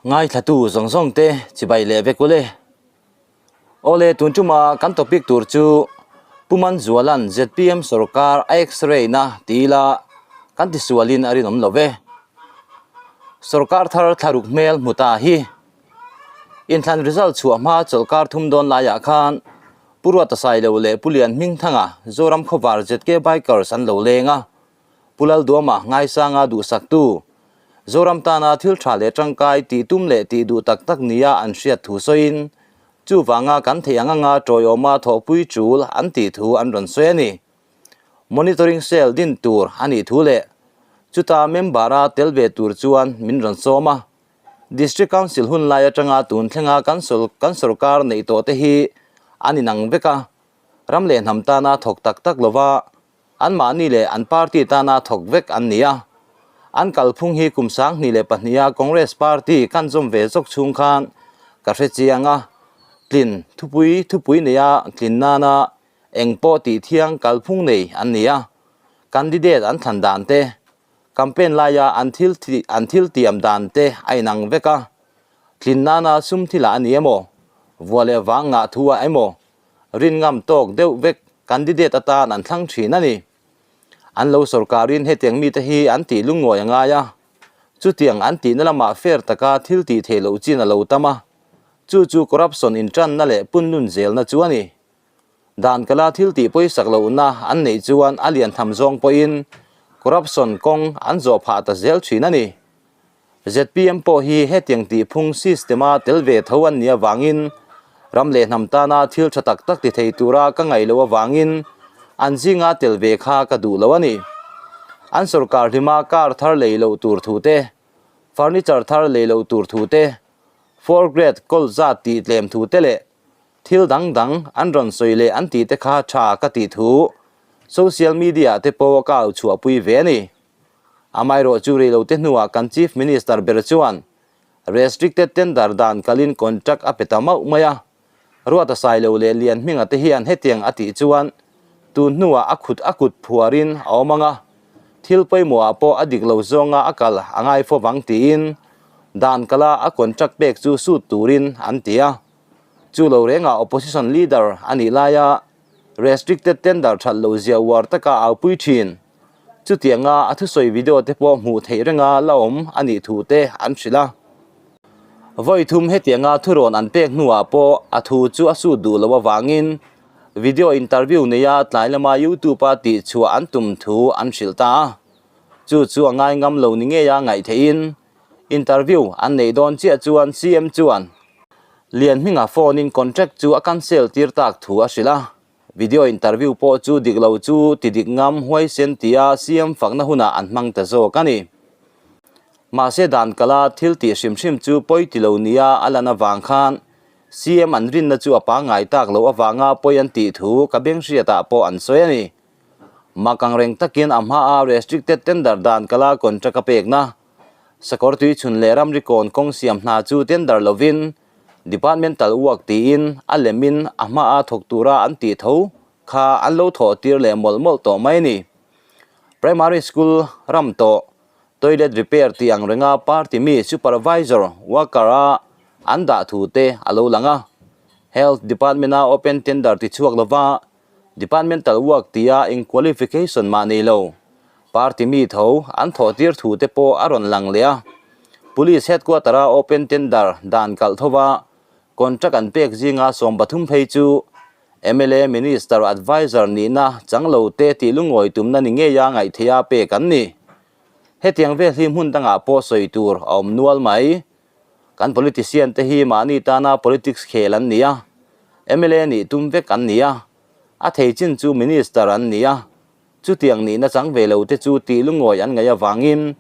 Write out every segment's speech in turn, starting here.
Ngaithlatu zawng zawng te chibai leh vek ule. Awle tun tuma kan topic tur chu Pu Manzuala'n zpm sorkar a x-ray na ti ila kan tisualin a rinawm lo ve. Sorkar thar thlaruk hmel hmu ta hi. Inthlan result chhuah hma chawlhkar thum dawn laiah khan Pu Ruata Sailo leh Pu Lian Hmingthanga Zoram Khawvar ZK Bikers an lo leng a. Pu Lalduama ngaisanga duhsaktu, Zoram tana thil tha leh tangkai tih tum leh tih duh tak tak nia an hriat thu sawiin, chuvanga kan theih ang anga tawiawma thawhpui tul an tih thu an rawn sawi a ni. Monitoring Cell din tur a nih thu leh chuta member-a tel ve tur chuan min rawn sawm a. District Council hun lai atanga tun thlenga kan kan sorkar neih tawh te hi an inang vek a, ram leh hnam tana thawk tak tak lova Anmahni leh an party tana thawk vek an ni a. An kalphung hi kum 2002 a Congress party kan zawm ve zawk chhung khan ka hre chiang a, tlin thupui thupui neia tlin nana eng pawh tih thiang kalphung nei an ni a. Candidate an thlan dan te, campaign laia an thil an thil tiam dan te a inang vek a. Tlin nana sum thilah a ni emaw, vua leh vang ngah thu ah emaw, rin ngam tawk deuh vek candidate atan an thlang thin a ni. An lo sorkarin hetiang mite hi an tih lungngawi a ngai a, chutiang an tihna lamah fair taka thil tih theih loh chin a lo tam a, chu chu corruption intanna leh punlun zelna chu a ni. Dan kala thil tih pawisak lohna an neih chuan a lian tham zawng pawhin corruption kawng an zawh phah ta zel thin a ni. Zpm pawh hi hetiang tihphung system-a tel ve tho an nih avangin ram leh hnam tana thil tha tak tak ti thei tura ka ngaih loh avangin an zinga tel ve kha ka duh lo a ni. An sorkar hlima car thar lei loh tur thu te, furniture thar lei loh tur thu te, four grade kawl zat tih tlem thu te leh thil dang dang an rawn sawi leh an tih te kha tha ka tih thu social media-ah te pawh ka au chhuahpui ve a ni. Amaherawh chu reilote hnuah kan Chief Minister ber chuan Restricted Tender dan kalin contract a pe ta mauh mai a. Ruata Sailo leh Lianhminga te hian hetiang a tih chuan tun hnuah a khut a kut phuarin a awm ang a, thil pawimawhah pawh a dik lo zawnga a kal a ngai fo vang tiin dan kala a contract pek chu sut turin an ti a. Chu lo rengah Opposition Leader a nih laia Restricted Tender that lo zia uar taka aupui thin. Chutianga a thusawi video te pawh hmuh theih renga la awm a nih thu te an hrilh a. Vawi thum hetianga thurawn an pek hnuah pawh a thu chu a sut duh loh avangin video interview neia tlai lama YouTube a tihchhuah an tum thu an hrilh ta a. Chu chu a ngai ngam lo ni ngeia ngaih theihin interview an neih dawn chiah chuan CM chuan Lianhminga phone in contract chu a cancel tir tak thu a hrilh a. Video interview pawh chu dik lo chu ti dik ngam huaisen tia CM fakna hunah an hmang ta zawk a ni. Mahse dan kala thil tih hrim hrim chu pawi ti lo nia a lan avang khan CM an rinna chu a pangngai tak loh avanga pawi an tih thu ka beng hriatah pawh an sawi a ni. Mak ang reng takin a hmaa restricted tender dan kala contract a pekna Sakawr tui chhun leh ramri kawn kawng siam hna chu tender lovin Departmental work tiin a lemin a hmaa thawk tura an tih tho kha an lo thawh tir leh mawlh mawlh tawh mai a ni. Primary school ram tawh toilet repair tih ang renga party mi supervisor worker a an dah thu te a lo lang a. Health department a open tender ti chhuak lova Departmental work tia eng qualification mah nei lo party mi tho an thawh tir thu te pawh a rawn lang leh a. Police headquarter a open tender dan kalh tho va, contract an pek zinga 13 phei chu mla Minister Adviser nihna chang lo te tih lungawi tumna ni ngeia ngaihtheia pek an ni. Hetiang vel hi hmun dangah pawh sawi tur a awm nual mai. Kan politician te hi mahni tana politics khel an ni a, mla nih tum vek an ni a, a thei chin chu minister an ni a, chutiang nihna chang ve lo te chu tih lungawi an ngaih avangin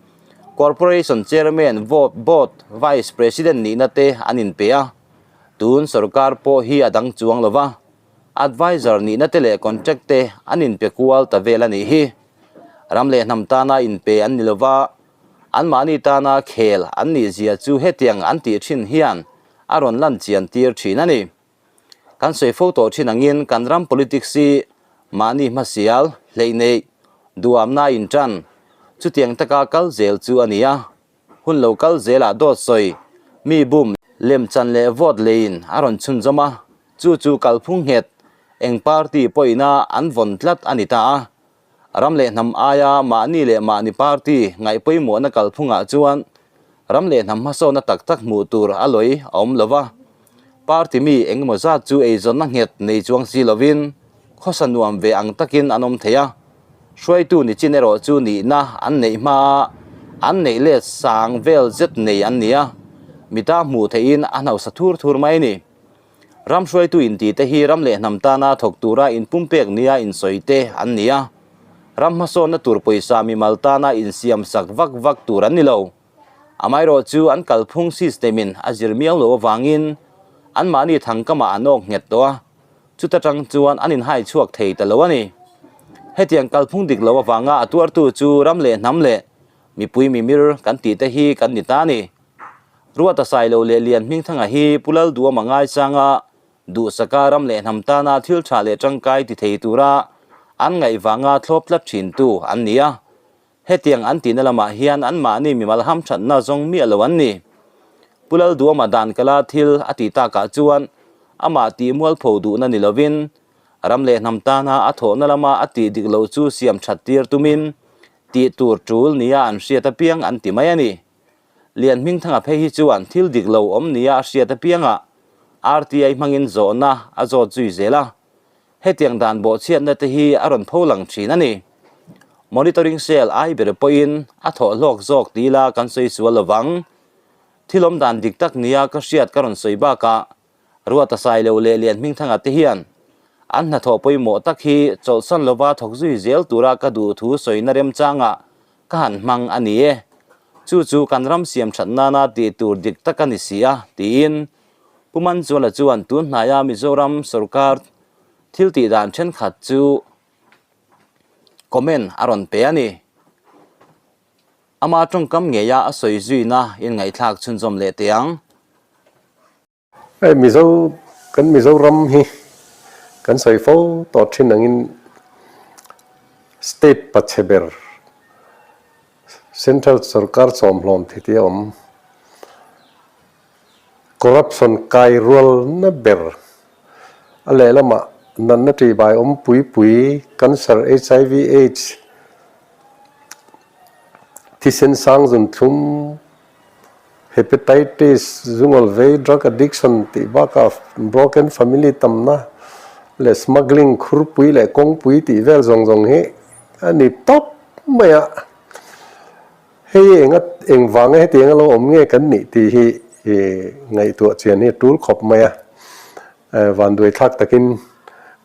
Corporation Chairman, Board Vice President nihna te an inpe a, tun sorkar pawh hi a dang chuang lo va, Adviser nihna te leh contract te an inpe kual ta vel a nih hi. Ram leh hnam tana inpe an ni lo va, Anmahni tana khel an nih zia chu hetiang an tih thin hian a rawn lan chian tir thin a ni. Kan sawi fo tawh thin angin kan ram politics hi mahni hmasial, hleihneih, duhamna intan, chutiang taka kal zel chu a ni a. Hun lo kal zelah dawt sawi, Mi bum, lemchan leh vote leiin a rawn chhunzawm a, chu chu kalphung nghet eng party pawhina an vawn tlat a ni ta a. Ram leh hnam aia mahni leh mahni party ngaih pawimawhna kalphungah chuan ram leh hnam hmasawnna tak tak hmuh tur a lawi a awm lo va. Party mi engemaw zat chu eizawnna nghet nei chuang si lovin khawsa nuam ve ang takin an awm thei a. Hruaitu ni chin erawh chu nihna an neih hmaa an neih let sang vel zet nei an ni a, mita hmuh theihin a hnausa thur thur mai a ni. Ram hruaitu inti te hi ram leh hnam tana thawk tura inpumpek nia insawi te an ni a, ram hmasawnna tur pawisa mimal tana insiam sak vak vak tur an ni lo. Amaherawh chu an kalphung system in a zir miau lo avangin anmahni thangkamah an awk nghet tawh a, chuta tang chuan an inhai chhuak thei ta lo a ni. Hetiang kalphung dik lo avanga a tuartu chu ram leh hnam leh mipui mimir kan tih te hi kan ni ta a ni. Ruata Sailo leh Lian Hmingthanga hi Pu Lalduama ngaisanga duhsaka ram leh hnam tana thil tha leh tangkai ti thei tura an ngaih vanga thlawp tlat thintu an ni a. Hetiang an tihna lamah hian anmahni mimal hamthatna zawng miah lo an ni. Pu Lalduama dan kala thil a tih takah chuan amah tih mualpho duhna ni lovin ram leh hnam tana a thawhna lama a tih dik loh chu siam that tir tumin tih tur tul nia an hriat apiang an ti mai a ni. Lian Hmingthanga phei hi chuan thil dik lo awm nia a hriat apiangah RTI hmangin zawhna a zawt zui zel a, hetiang dan bawhchhiatna te hi a rawn pho lang thin a ni. Monitoring Cell ai ber pawhin a thawh hlawk zawk ti ila kan sawi sual lovang. Thil awm dan dik tak nia ka hriat ka rawn sawi bakah Ruata Sailo leh Lian Hmingthanga te hian an hnathawh pawimawh tak hi chawlhsan lova thawk zui zel tura ka duh thu sawina remchangah ka han hmang a ni e. Chu chu kan ram siam that nana tih tur dik tak a ni si a, tiin Pu Manzuala chuan tun hnaia Mizoram sorkar thil tih dan thenkhat chu comment a rawn pe a ni. Ama tawngkam ngeia a sawi zuina inngaihthlak chhunzawm leh teh ang. Hei Mizo kan Mizoram hi kan sawi fo tawh thin angin state pachhe ber central sorkar chawmhlawm thei tih a awm. Corruption kai rualna ber a lehlamah natna ṭihbai awm pui pui cancer, HIV, aids, thisen sang zunthlum, Hepatitis, zungawl vei, drug addiction tih bakah broken family tamna leh smuggling, khurpui leh kawngpui tih vel zawng zawng hi a ni tawp mai a. Hei enga engvanga hetiang a lo awm nge kan nih tih hi ngaihtuah chian hi a tul khawp mai a. Vanduai thlak takin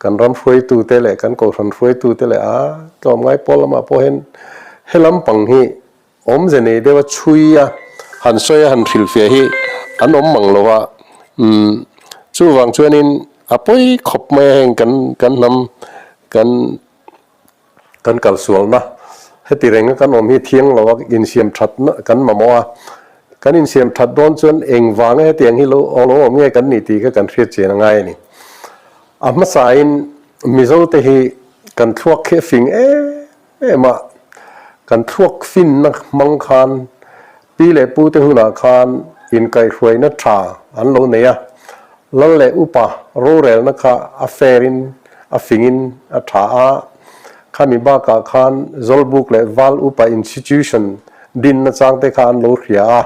kan ram hruaitute leh kan kohhran hruaitute leh a tlawmngai pawl lamah pawh hian he lampang hi Awmze nei deuha chhui a, han sawi a han hrilhfiah hi an awm mang lo a, umm chuvang chuanin a pawi khawp mai a heng kan kan hnam kan kan kalsualna heti renga kan awm hi thiang lo a insiam thatna kan mamawh a, kan insiam that dawn chuan engvanga hetiang hi lo lo awm nge kan nih tih kha kan hriat chian a ngai a ni. A hmasain Mizote hi kan thluak khi a fing em Em a, kan thluak finna hmang khan pi leh pute hunah khan inkaihhruaina tha an lo nei a, lal leh upa rorelna kha a fair-in a fingin a tha a, khami bakah khan Zawlbuk leh Val Upa Institution dinna changte kha an lo hria a,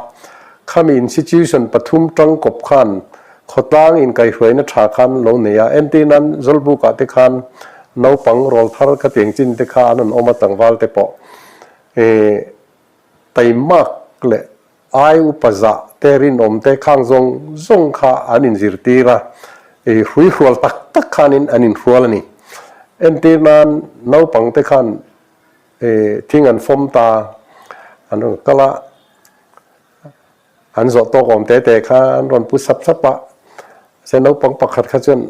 khami institution pathum tangkawp khan Khawtlang inkaihhruaina tha khan lo nei a, entir nan Zawlbukah te khan naupang rawlthar ka tiang chin te kha an rawn awm a tlangval te pawh eh taimak leh ai upa zah te rinawm te khang zawng zawng kha an inzirtir a, eh hruihrual tak tak khanin an inhrual a ni. Entir nan naupang te khan eh thing an fawm ta an rawn kal a. An zawh tawk awm te te kha an rawn pu sap sap a, mahse naupang pakhat kha chuan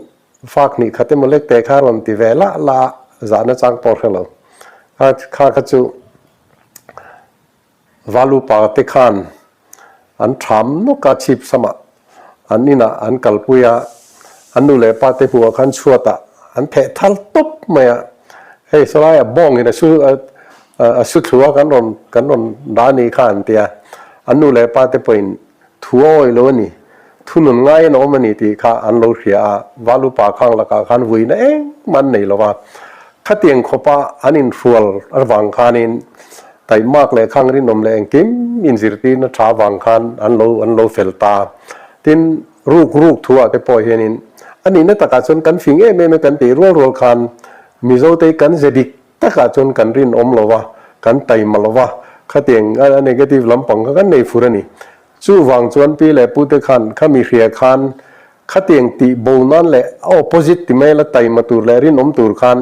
fak hnih khat emaw lek te kha a rawn ti ve lah lah a, zahna chang pawh hre lo. Kha kha kha chu Valupa te khan an tham nawk a chhip samah an inah an kalpui a, an nu leh pa te hmuhah khan chhuatah an theh thal tawp mai a, hei sawlaiah bawngin a su A su thlu a kan rawn kan rawn dah a nih kha an ti a, an nu leh pa te pawhin Thu a awih lo a ni, thu nun ngaiin a awm a ni tih kha an lo hria a, Valupa khang lakah khan vuina engmah an nei lo va. Khatiang khawpa an inhrual avang khanin taihmak leh khang rinawm leh engkim inzirtirna tha avang khan an lo an lo fel ta. Tin, ruk ruk thuah te pawh hianin a nihna takah chuan kan fing em em e kan tih rual rual khan Mizote kan ze dik Takah chuan kan rinawm lo va, kan taima lo va, khatiang a negative lampang kha kan nei fur a ni. Chuvang chuan pi leh pute khan khami hria khan khatiang tih bo nan leh a opposite ti mai la taima tur leh rinawm tur khan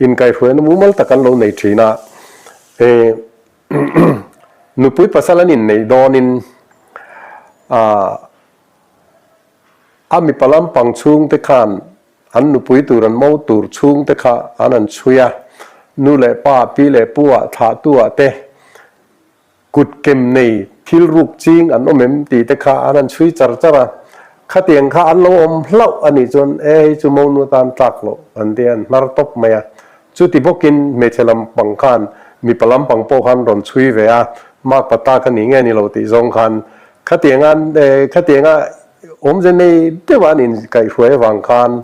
inkaihhruaina mumal tak an lo nei thin a. E nupui pasal an inneih dawnin ah a mipa lampang chhungte khan An nupui tur an mo tur chhung te kha an an chhui a, nu leh pa, pi leh pu ah, thlah tu ah te kut kem nei thil ruk ching an awm em tih te kha an an chhui char char a. Khatiang kha an lo awm hlauh a nih chuan e hei chu mo nu atan tlak loh an ti a, an hnar tawp mai a. Chuti bawkin hmeichhe lampang khan mipa lampang pawh khan rawn chhui ve a, makpa ta ka ni nge ni lo tih zawng khan khatiang a khatiang a Awmze nei deuh an inkaihhruai avang khan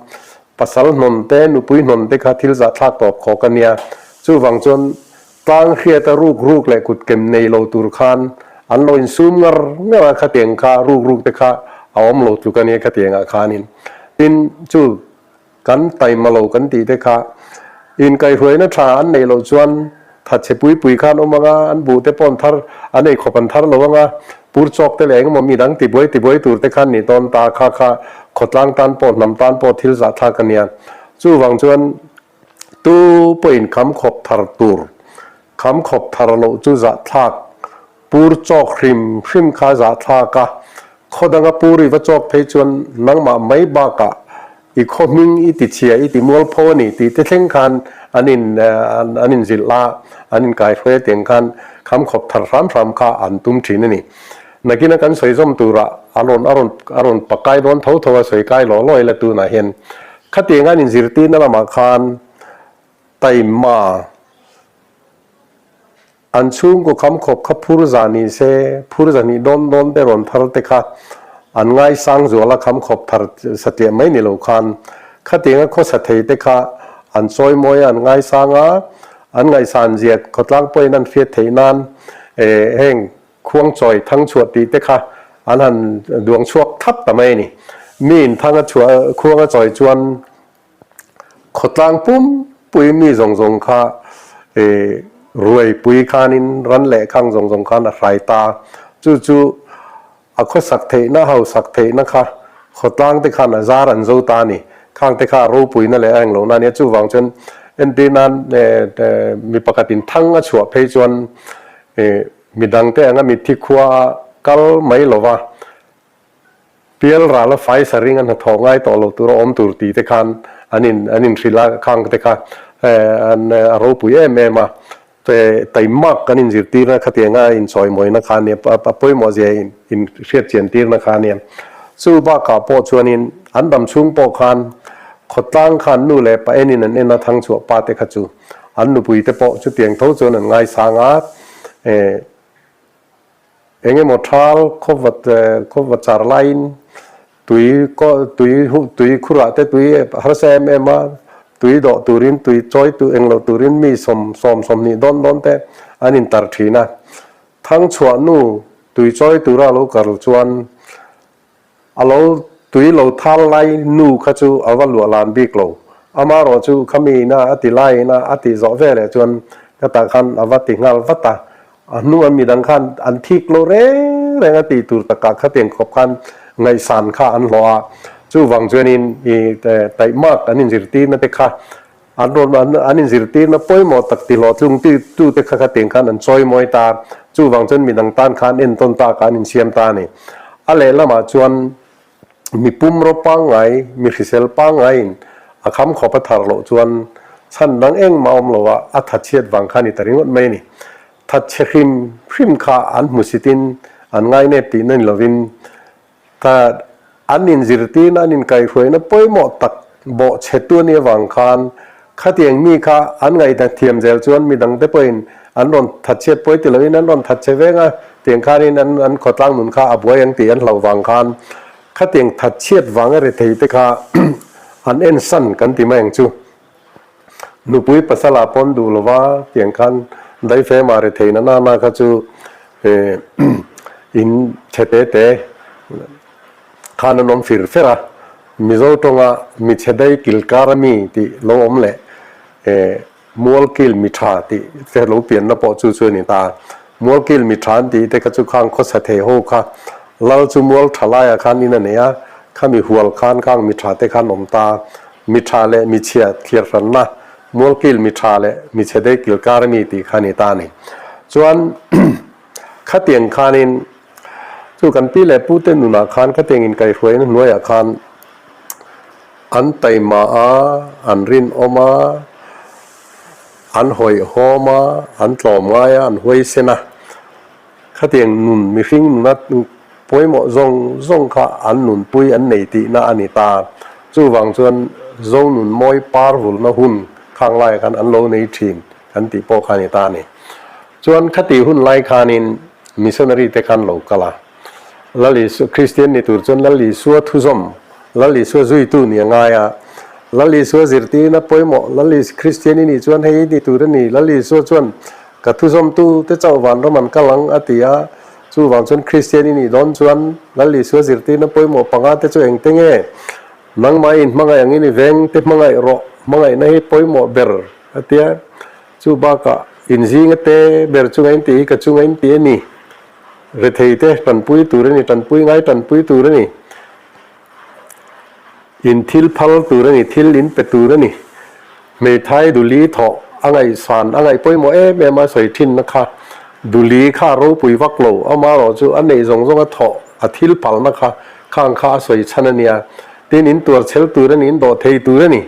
pasal hnawn te, nupui hnawn te kha thil zahthlak tawp khawk a nia. Chuvang chuan tlang hriata ruk ruk leh kutkem nei lo tur khan an lo insum ngar ngar a, khatiang kha ruk ruk te kha a awm lo tluk a nia khatiangah khanin. Tin, chu Kan taima lo kan tih te kha inkaihhruaina tha an neih loh chuan thatchhe pui pui khan awm anga, an buh te pawh an thar, an ei khawp an thar lo anga, pur chawk te leh engemaw mi dang tibuai tibuai tur te khan nih dawn ta kha kha khawtlang tan pawh hnam tan pawh thil zahthlak a nia. Chuvang chuan tu pawhin kham khawp thar tur, kham khawp thar loh chu zahthlak Pur chawk hrim hrim kha zahthlak a, khaw danga pur i va chawk phei chuan nangmah mai bakah i khaw hming i ti chhia i ti mualpho a ni tih te thleng khan an in an inzilh a, an inkaihruai atiang khan kham khawp thar hram hram kha an tum thin a ni. Nakina kan sawi zawm turah a rawn a rawn a rawn pakai dawn tho tho a sawi kai lawh lawh ila tunah hian khatiang an inzirtirna lamah khan taima An chhungkaw kham khawp kha phur za ni se, phur za hnih dawn dawn te rawn thar te kha an ngaisang zual a kham khawp thar satliah mai ni lo khan khatianga khawsa thei te kha an chawi mawi a, an ngaisang a, an ngaihsan zia khawtlang pawhin an hriat theih nan heng khuangchawi thang chhuah tih te kha an han duang chhuak thlap ta mai a ni. Miin thang a chhuah khuang a chawi chuan Khawtlang pumpui mi zawng zawng kha ruaipui khanin ran leh khang zawng zawng khan a hrai ta. Chu chu a khawsak theihna, hausak theihna kha khawtlang te khan a zar an zo ta a ni. Khang te kha a ropuina leh a englohna a nia. Chuvang chuan entir nan mi pakhatin thang a chhuah phei chuan midangte anga mitthi khua a kal mai lova, Pial ral a fai sa ring a hnathawh ngai tawh lo tur a awm tur tih te khan an in an inhrilh a, khang te kha an a ropui em em a, taimak kan inzirtirna khatianga inchawimawina kha ania a pawimawh zia in hriatchian tirna kha ania. Chu bakah pawh chuanin an dam chhung pawh khan khawtlang khan nu leh pa enin an en a thang chhuah pa te kha chu an nupui te pawh chutiang tho chuan an ngaisang a, Eng emaw thal khawvat khawvat char laiin tui tui tui khurah te tui harsa em em a, tui dawh turin tui chawi tu eng loh turin mi sawm sawm sawmhnih dawn dawn te an intar thin a. Thangchhuah nu tui chawi tura lo kal chuan A lo tui lo thal lai nu kha chu a va luah lan bik lo. Amarawh chu khami ina a ti lai ina a tih zawh ve leh chuan ka tah khan a va ti nghal vat a. A hnuah midang khan an thik lo reng reng a tih tur takah khatiang khawp khan ngaihsan kha an hlawh a. Chuvang chuanin i taihmak an inzirtirna te kha An rawn an an inzirtirna pawimawh tak ti hlawhtlung ti tute kha kha tiang khan an chawi mawi ta, chuvang chuan midang tan khan entawn ta kha an insiam ta a ni. A lehlamah chuan mi pumraw pangngai, mi hrisel pangngaiin a kham khawp a thar loh chuan chhan dang engmah awm lo a, a thatchhiat vang kha a ni ta ringawt mai a ni. Thatchhe hrim hrim kha an hmusitin an ngainep tihna ni lovin Ka an inzirtirna, an inkaihhruaina pawimawh tak bawhchhetu a nih avang khan khatiang mi kha an ngaihna thiam zel chuan midangte pawhin an rawn thatchhiat pawi ti loin an rawn thatchhe veng a, Tiang khanin an an khawtlang nun kha a buai ang tih an hlauh vang khan khatiang thatchhiat vanga rethei te kha an ensan kan ti mai ang chu. Nupui pasal ah pawn duh lova tiang khan daifem ah rethei na nana kha chu in chhe te te khan an awm fir fer a, Mizo tawnga mi chhe dai kilkar a mi tih lo awm leh Mualkil mi tha tih te lo pianna pawh chu chu a ni ta. Mualkil mi tha an tih te kha chu khang khawsa thei ho kha Lal chu mual tha laiah khan in a nei a, khami hual khan khang mi tha te khan awm ta. Mi tha leh mi chhia thlir hranna Mualkil mi tha leh mi chhe dei kilkar a mi tih kha a ni ta a ni. Chuan khatiang khanin chu kan pi leh pu te nunah khan khatiang inkaihhruaina hnuaiah khan An taima a, an rinawm a, an hawihhawm a, an tlawm ngai a, an huaisen a. Khatiang nun mihring nuna pawimawh zawng zawng kha an nunpui an nei tihna a ni ta. Chuvang chuan Zonun mawi par vulna hun khang laiah khan an lo nei thin kan tih pawh kha a ni ta a ni. Chuan khati hun lai khanin missionary te khan lo kal a. Lal Isua, Kristian ni tur chuan Lal Isua thuzawm, Lal Isua zuitu ni a ngai a. Lal Isua zirtirna pawimawh, Lal Is, Kristian i nih chuan hei i ni tur a ni, Lal Isua chuan ka thuzawmtu te chauh vanram an kal ang a ti a. Chuvang chuan Kristian i nih dawn chuan Lal Isua zirtirna pawimawh panga te chu engte nge? Nangmah i inhmangaih angin i veng te hmangaih rawh, hmangaihna hi pawimawh ber a ti a. Chu bakah inzinga te ber chunga in tih hi ka chunga in ti a ni. Rethei te tanpui tur a ni, tanpui ngai tanpui tur a ni, in thil phal tur a ni, thil in pe tur a ni. Hmeithai duli thawh a ngaihsan, a ngaih pawimawh em em a sawi thinna kha duli kha a ropui vak lo, amaherawh chu a neih zawng zawng a thawh, a thil phalna kha khang kha a sawi chhan a nia. Tin, in tuar chhel tur a ni, in dawh thei tur a ni.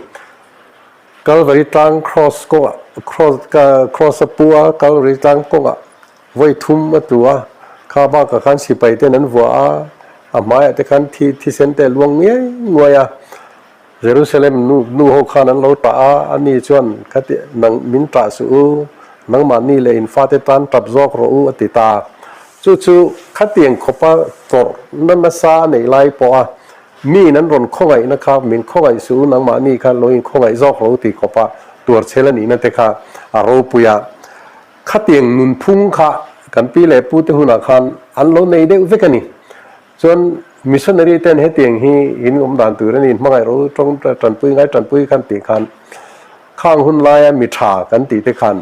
Kalvari tlang cross kawngah, cross, cross a pu a, Kalvari tlang kawngah Vawi thum a tu a, kha bakah khan sipai ten an vuah a, a hmaiah te khan thi thisen te a luang ngiai nguai a. Jerusalem nu nu ho khan an lo tah a, ani chuan khati nang min tah suh u, nangmahni leh in fate tan tap zawk rawh u a ti ta. Chu chu khatiang khawpa tawrh na nasa a neih lai pawh a, miin an rawn khawngaihna kha min khawngaih suh u, nangmahni kha lo inkhawngaih zawk rawh u tih khawpa tuarchhel a nihna te kha a ropui a. Khatiang nunphung kha kan pi leh pu te hunah khan an lo nei deuh vek a ni. Chuan missionary ten hetiang hi in awm dan tur a ni, hmangaih ro tawng tanpui ngai tanpui khan tih khan khang hun laia mi tha kan tih te khan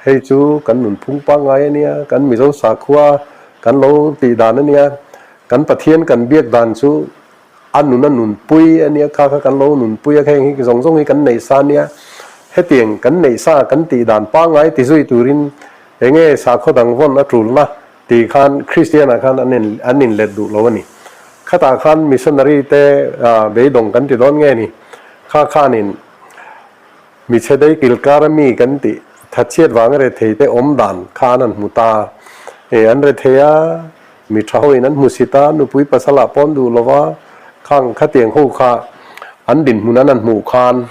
hei chu kan nunphung pangngai a nia, kan Mizo sakhua kan lo tih dan a nia, kan Pathian kan biak dan chu A nun a nunpui a nia, kha kha kan lo nunpui a, heng hi zawng zawng hi kan neih sa a nia. Hetiang kan neih sa kan tih dan pangngai ti zui turin enge sakhaw dang vawn a tulna tih khan Kristianah khan an in an inlet duh lo a ni. Khatah khan missionary te beidawng kan ti dawn nge ni? Kha khanin michhe dei kilkar a mi kan tih thatchhiat vanga rethei te awm dan kha an han hmu ta. E an rethei a. Mi tha hoin an hmusit a, nupui pasalah pawn duh lova khang khatiang ho kha an dinhmun an han hmuh khan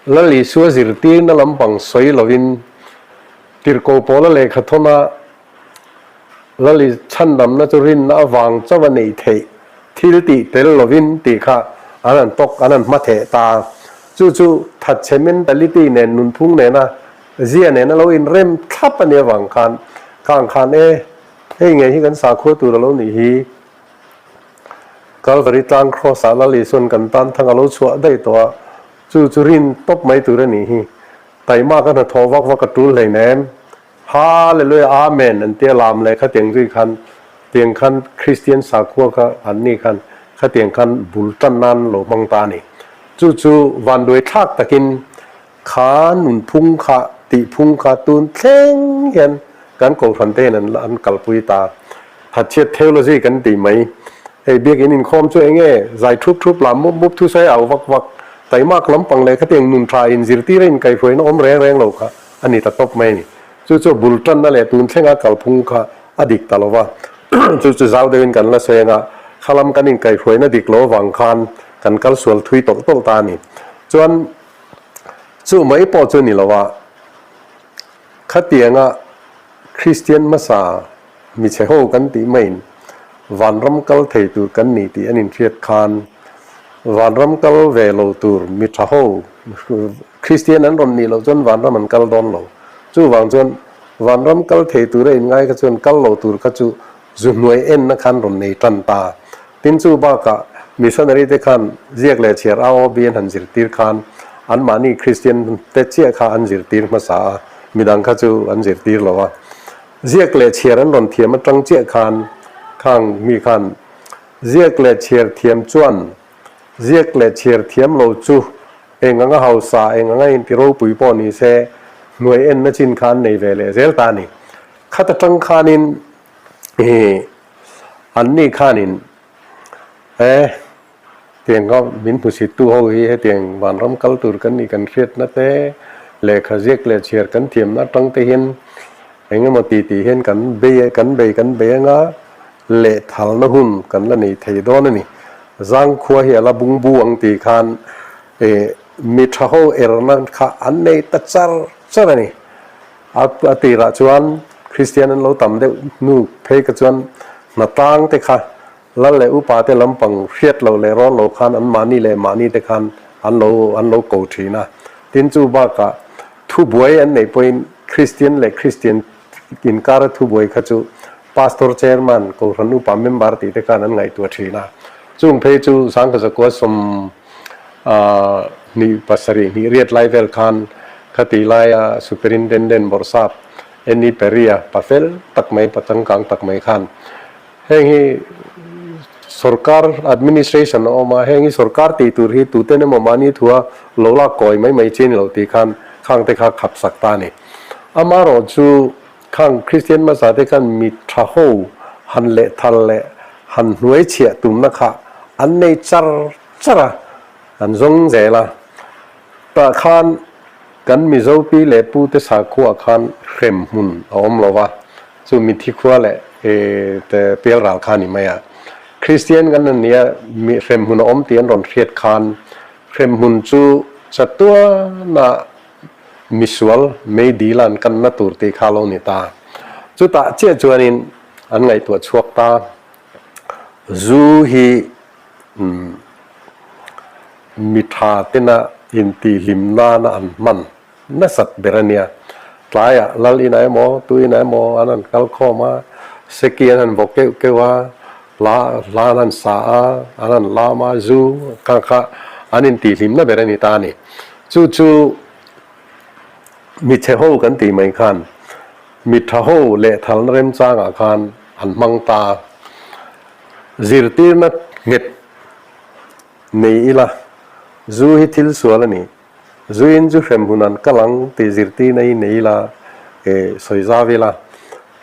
Lal Isua zirtirna lampang sawi lovin Tirhkoh Pawla lehkha thawna Lal I chhandamna chu rinna avang chauh a neih theih thil tih tel lovin tih kha an han tawk an han hmatheh ta. Chu chu thatchhe mentality nen nunphung nena zia nena lo inrem thlap a nih avang khan khang khan e Hei ngei hi kan sakhua tur a lo nih hi. Kalvari tlang Cross ah Lal Isuan kan tan thang a lo chhuah daih tawh a, chu chu rin tawp mai tur a nih hi. Taima ka hnathawh vak vak a tul hleinem. Hallelujah Amen an tia lam leh khatiang zui khan tiang khan Kristian sakhua kha an ni khan khatiang khan bul tan nan lo hmang ta a ni. Chu chu vanduai thlak takin Kha nunphung kha, tihphung kha tun thleng hian kan kohhran te hian an an kalpui ta. Thatchhiat theology kan tih mai. Hei biakin inkhawm chu eng nge zai thup thup lam mup mup thusawi au vak vak, taimak lampang leh khatiang nun tha inzirtir a inkaihhruaina awm reng reng lo kha a ni ta tawp mai a ni. Chu chu bul tanna leh tun thlenga kalphung kha a dik ta lo va. Chu chu zau deuhin kan la sawi anga khalam kan inkaihhruaina dik lo avang khan kan kal sual thui tawlh tawlh ta a ni. Chuan Chu mai pawh chu ni lo a, khatianga Kristian hmasa michhe ho kan tih maiin vanram kal thei tur kan ni tih an inhriat khan vanram kal ve lo tur mi tha ho Kristian an rawn nih loh chuan vanram an kal dawn lo. Chuvang chuan vanram kal thei tura inngai kha chuan kal lo tur kha chu zu hnuai enna khan rawn nei tan ta. Tin chu bakah missionary te khan ziak leh chhiar AOB an han zirtir khan anmahni Kristian te chiah kha an zirtir hmasa a, midang kha chu an zirtir lo a. Ziak leh chhiar an rawn thiam atang chiah khan khang mi khan ziak leh chhiar thiam chuan ziak leh chhiar thiam lo chu eng anga hausa eng anga inti ropui pawh ni se hnuai enna chin kha an nei ve leh zel ta a ni. Khat atang khanin ih anni khanin e tiang kha min hmusit tu ho hi hetiang vanram kal tur kan nih kan hriatna te lehkha ziak leh chhiar kan thiamna atang te hian eng emaw ti tih hian kan bei kan bei kan bei anga lehthalna hun kan la nei thei dawn a ni. Zangkhua hi a la bungbu ang tih khan ih mi tha ho erna kha an nei ta char char a ni. A a tirah chuan Kristian an lo tam deuh hnu phei kha chuan hnatang te kha Lal leh upa te lampang hriat lo leh rawn lo khan an mahni leh mahni te khan an lo an lo ko thin a. Tin chu bakah thubuai an neih pawhin Kristian leh Kristian inkara thubuai kha chu Pastor Chairman, Kohhran upa member tih te khan an ngaihtuah thin a. Chung phei chu Sangkazakua sawm hnih pasarih hnih riat lai vel khan khati laia Superintendent Bawrhsap Annie Perry-a pa fel tak mai, pa changkang tak mai khan Heng hi sorkar administration a awm a, heng hi sorkar tih tur hi tuten emaw mahni thua lo lak kawi mai mai chi ni lo tih khan khang te kha khap sak ta a ni. Amaherawh chu khang Kristian hmasa te khan mi tha ho han leh thal leh han hnuai chhiah tumna kha an nei char char a, an zawng zel a. Tah khan kan Mizo pi leh pu te sakhua khan hrem hmun a awm lo va, Chu mithi khua leh te pial ral kha a ni mai a. Kristian kan an nia mi hremhmun a awm tih an rawn hriat khan hremhmun chu chatuana misual meidil an kanna tur tih kha a lo ni ta. Chutah chiah chuanin an ngaihtuah chhuak ta. Zu hi mi tha tena intihhlim nana an hman. Nasat ber a nia. Tlaiah lal inah emaw, tu inah emaw an han kal khawm a, seki an han vaw keuh keuh a, hla hla an han sa a, an han lam a, zu kha kha an intihhlimna ber a ni ta a ni. Chu chu michhe ho kan tih mai khan mi tha ho lehthalna remchangah khan an hmang ta. Zirtirna nghet nei ila, zu hi thil sual a ni. Zuin chu hrem hun an kal ang tih zirtirna hi nei ila, eh, sawi zau ila.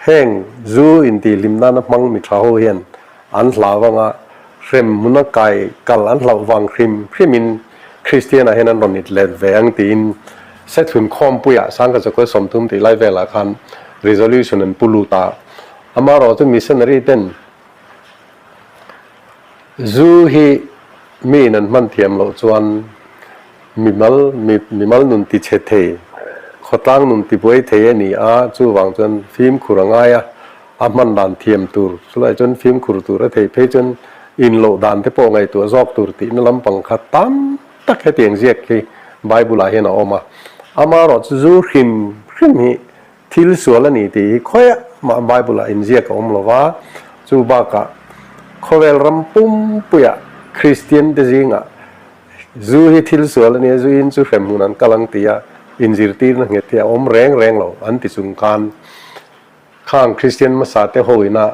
Heng zu intihhlim nana hmang mi tha ho hian an hlau anga hrem hmuna kai kal an hlauh vang hrim hrimin Kristian-ah hian an rawn it let ve ang tiin Sethun khawmpuiah Sangha Chakua 30 tih lai velah khan resolution an pu lut a. Amaherawh chu missionary ten Zu hi miin an hman thiam loh chuan mimal mimal nun ti chhe thei, khawtlang nun ti buai thei a ni a, chuvang chuan fimkhur a ngai a, a hman dan thiam tur, chulai chuan fimkhur tur a theih phei chuan inloh dan te pawh ngaihtuah zawk tur tihna lampang kha tam tak hetiang ziak hi Bible ah hian a awm a. Amaherawh chu zu hrim hrim hi Thil sual a ni tih hi khawiah mah Bible ah inziak a awm lo va, chu bakah khawvel ram pumpuiah Kristian te zingah zu hi thil sual a nia, zu in chu hrem hmun an kal ang tia inzirtirna nghet hi a awm reng reng lo an ti chung khan khang Kristian hmasa te ho ina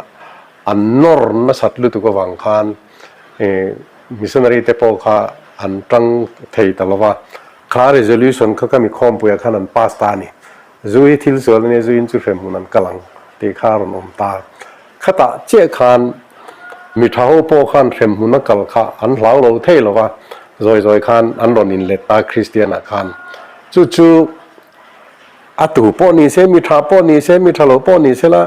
an nawr nasat lutuk avang khan missionary te pawh kha an tang thei ta lo va, kha resolution kha ka mi khawmpuiah khan an pass ta a ni. Zu hi thil sual a nia, zu in chu hrem hmun an kal ang tih kha a rawn awm ta. Khatah chiah khan mi tha ho pawh khan hrem hmun a kal kha an hlau lo thei lo va, zawi zawi khan an rawn inlet ta Kristian-ah khan. Chu chu a tu pawh ni se, mi tha pawh ni se, mi tha lo pawh ni se la,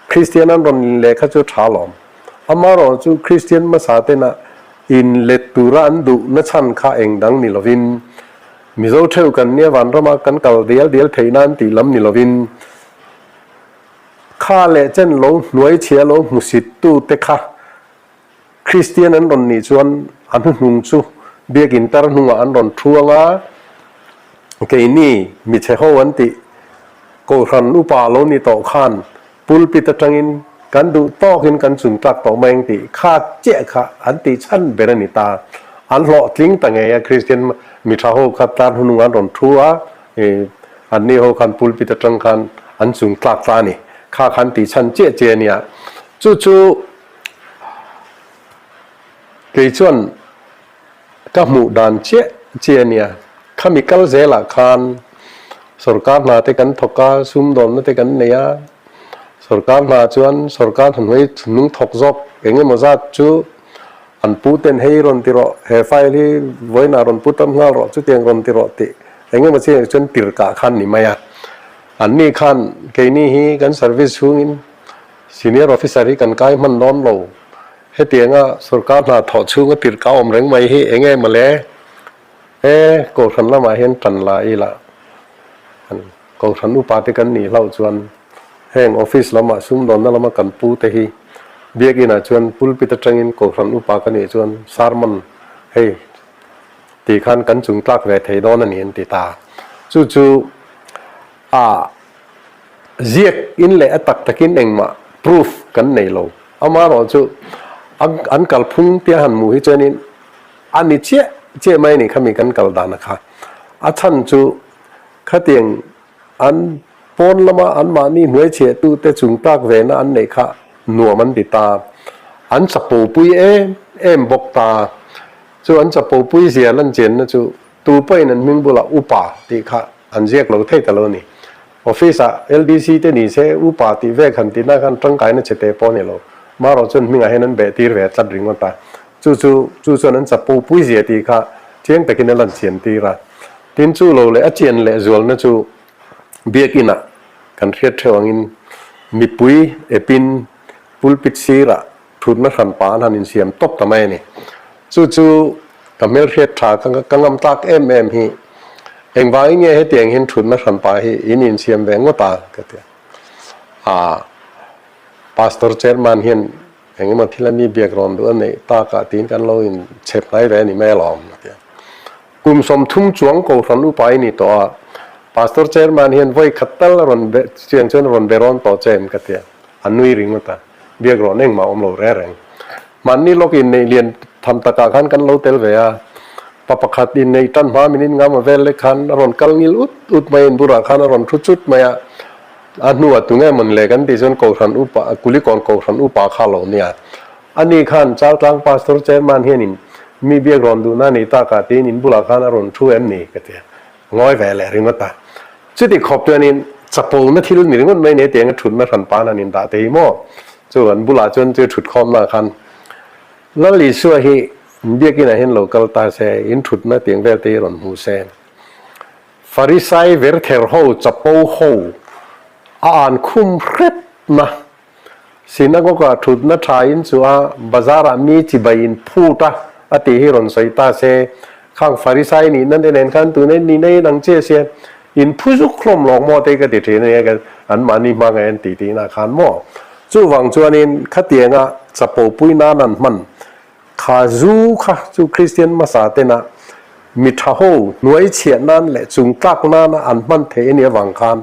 Kristian an rawn inleh kha chu tha lawm. Amaherawh chu Kristian hmasa tena inlet tura an duh nachhan kha eng dang ni lovin, Mizo theuh kan nia vanrama kan kal dial dial theih nan tih lam ni lovin Kha leh chen lo hnuai chhia lo hmusit tu te kha Kristian an rawn nih chuan a hnuhnung chu biakin tar hnungah an rawn thu ang a, keini michhe ho an tih Kohhran upa lo ni tawh khan pulpit atangin kan duh tawkin kan chung tlak tawh mai ang tih kha chiah kha an tih chhan ber a ni ta. An hlawhtling ta ngei a, Kristian mi tha ho kha tar hnungah an rawn thu a, anni ho khan pulpit atang khan an chung tlak ta a ni. Kha kha an tih chhan chiah chiah a nia. Chu chu kei chuan ka hmuh dan chiah chiah a nia. Khami kal zelah khan sorkar hna te kan thawk a, sumdawnna te kan nei a. Sorkar hna chuan sorkar hnuai hnung thawk zawk eng emaw zat chu an pu ten hei rawn ti rawh, he file hi vawiinah rawn put ram nghal rawh, chutiang rawn ti rawh tih eng emaw chiang chuan tirhkah khan ni mai a. Anni khan keini hi kan service chhungin Senior officer hi kan kai hman dawn lo. Hetianga sorkar hna thawh chhunga tirhkah awm reng mai hi eng emaw le? E, Kohhran lamah hian tan la ila Kohhran upa te kan nih hlauh chuan heng office lamah sumdawnna lama kan pu te hi biakinah chuan pulpit atangin Kohhran upa ka nih chuan sermon hei ti khan kan chung tlak ve thei dawn a ni an ti ta. Chu chu a ziak in leh a tak takin engmah proof kan nei lo. Amaherawhchu an kalphung tia han hmuh hi chuanin a ni chiah chiah mai a ni khami kan kal dan a kha. A chhan chu khatiang an pawn lama anmahni hnuaichhiah tute chung tak vena an neih kha nuam an ti ta. An chapo pui em em bawk ta. Chu an chapo pui zia lan chenna chu tu pawhin an hming bulah upa tih kha an ziak lo thei ta lo a ni. Office ah LDC te ni se upa tih vek han tihna khan tangkaina che te pawh a ni lo. Marawh chuan hmingah hian an beh tir ve tlat ringawt a. Chu chu chu chuan an chapo pui zia tih kha chiang takin a lan chian tir a. Tin chu lo leh a chian leh zualna chu biakin ah kan hriat theuh angin mipui epin pulpit sirah thutna hran pa an han insiam tawp ta mai a ni. Chu chu ka hmelhriat tha ka ngam tlak em em hi engvangin nge hetiang hian thutna hran pa hi in insiam ve ngawt a ka ti a. Aa Pastor Chairman hian engemaw thil a mi biak rawn duh a neih takah tiin kan lo inchhep hnai ve a ni mai alawm a ti a. Kum 30 chuang Kohhran upa i ni tawh a, Pastor Chairman hian vawi khat tal a rawn be chiang chuan a rawn be rawn tawh che em ka ti a, a nui ringawt a. Biak rawn engmah awm lo reng reng. Mahni lawk inneih lian tham takah khan kan lo tel ve a, pa pakhat inneih tan hma min inngam a vel lek khan a rawn kal ngil ut ut mai a, inburah khan a rawn thu chut mai a, a hnuah tunge mawn le kan tih chuan Kohhran upa, Kulikawn Kohhran upa kha lo nia. Ani khan Chaltlang Pastor Chairman hianin mi biak rawn duhna a nih takah tiin inbulah khan a rawn thu em ni ka ti a, ngawi ve leh ringawt a. Chuti khawp chuanin chapona thil ni ringawt mai nei tiang a thutna hran pan an indah te hi maw? Chu an bulah chuan chu thutkhawmna khan Lal Isua hi biakinah hian lo kal ta se, in thutna tiang vel te hi rawn hmu se. Farisai verther ho chapo ho a an khum hrepna Synagogue-ah thutna tha in chu a, bazar-ah mi chibai in phut a, a tih hi rawn sawi ta se. Khang Farisai nihna te nen khan tuna in nihna in ang che sia, in phu zuk hlawm lawk maw te ka ti thin a nia, anmahni hma ngai an tih tihna khan maw. Chuvang chuanin khatianga chapo pui nan an hman Kha zu kha chu Kristian hmasa tena mi tha ho hnuai chhiah nan leh chung tlak nana an hman theih a nih avang khan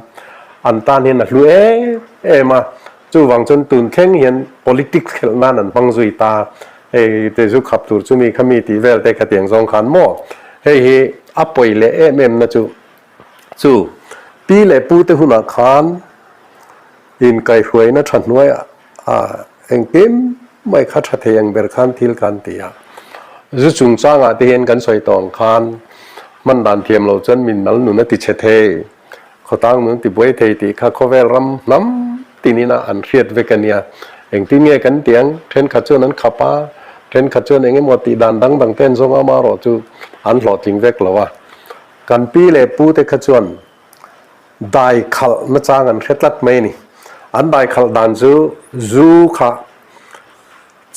an tan hian a hlu em em a, chuvang chuan tun thleng hian politics khelh nan an hmang zui ta, hei te zu khap tur chu mi kha mi tih vel te khatiang zawng khan maw hei hi a pawi leh em em na chu chu pi leh pu te hunah khan inkaihhruaina tha hnuaiah a engkim mai kha tha thei ang ber khan thil khan ti a, zu chungchangah te hian kan sawi tawh ang khan hman dan thiam lo chuan min mal nun a ti chhe thei, khawtang nun a ti buai thei tih kha khawvel ram hnam tinin a an hriat vek a nia. Engtin nge kan ti ang? Thenkhat chuan an khap a, thenkhat chuan eng emaw tih dan dang dang te an zawng a, amaherawh chu an hlawhtling vek lo a. Kan pi leh pu te kha chuan Dai khalh nachang an hre tlat mai a ni. An dai khalh dan chu zu kha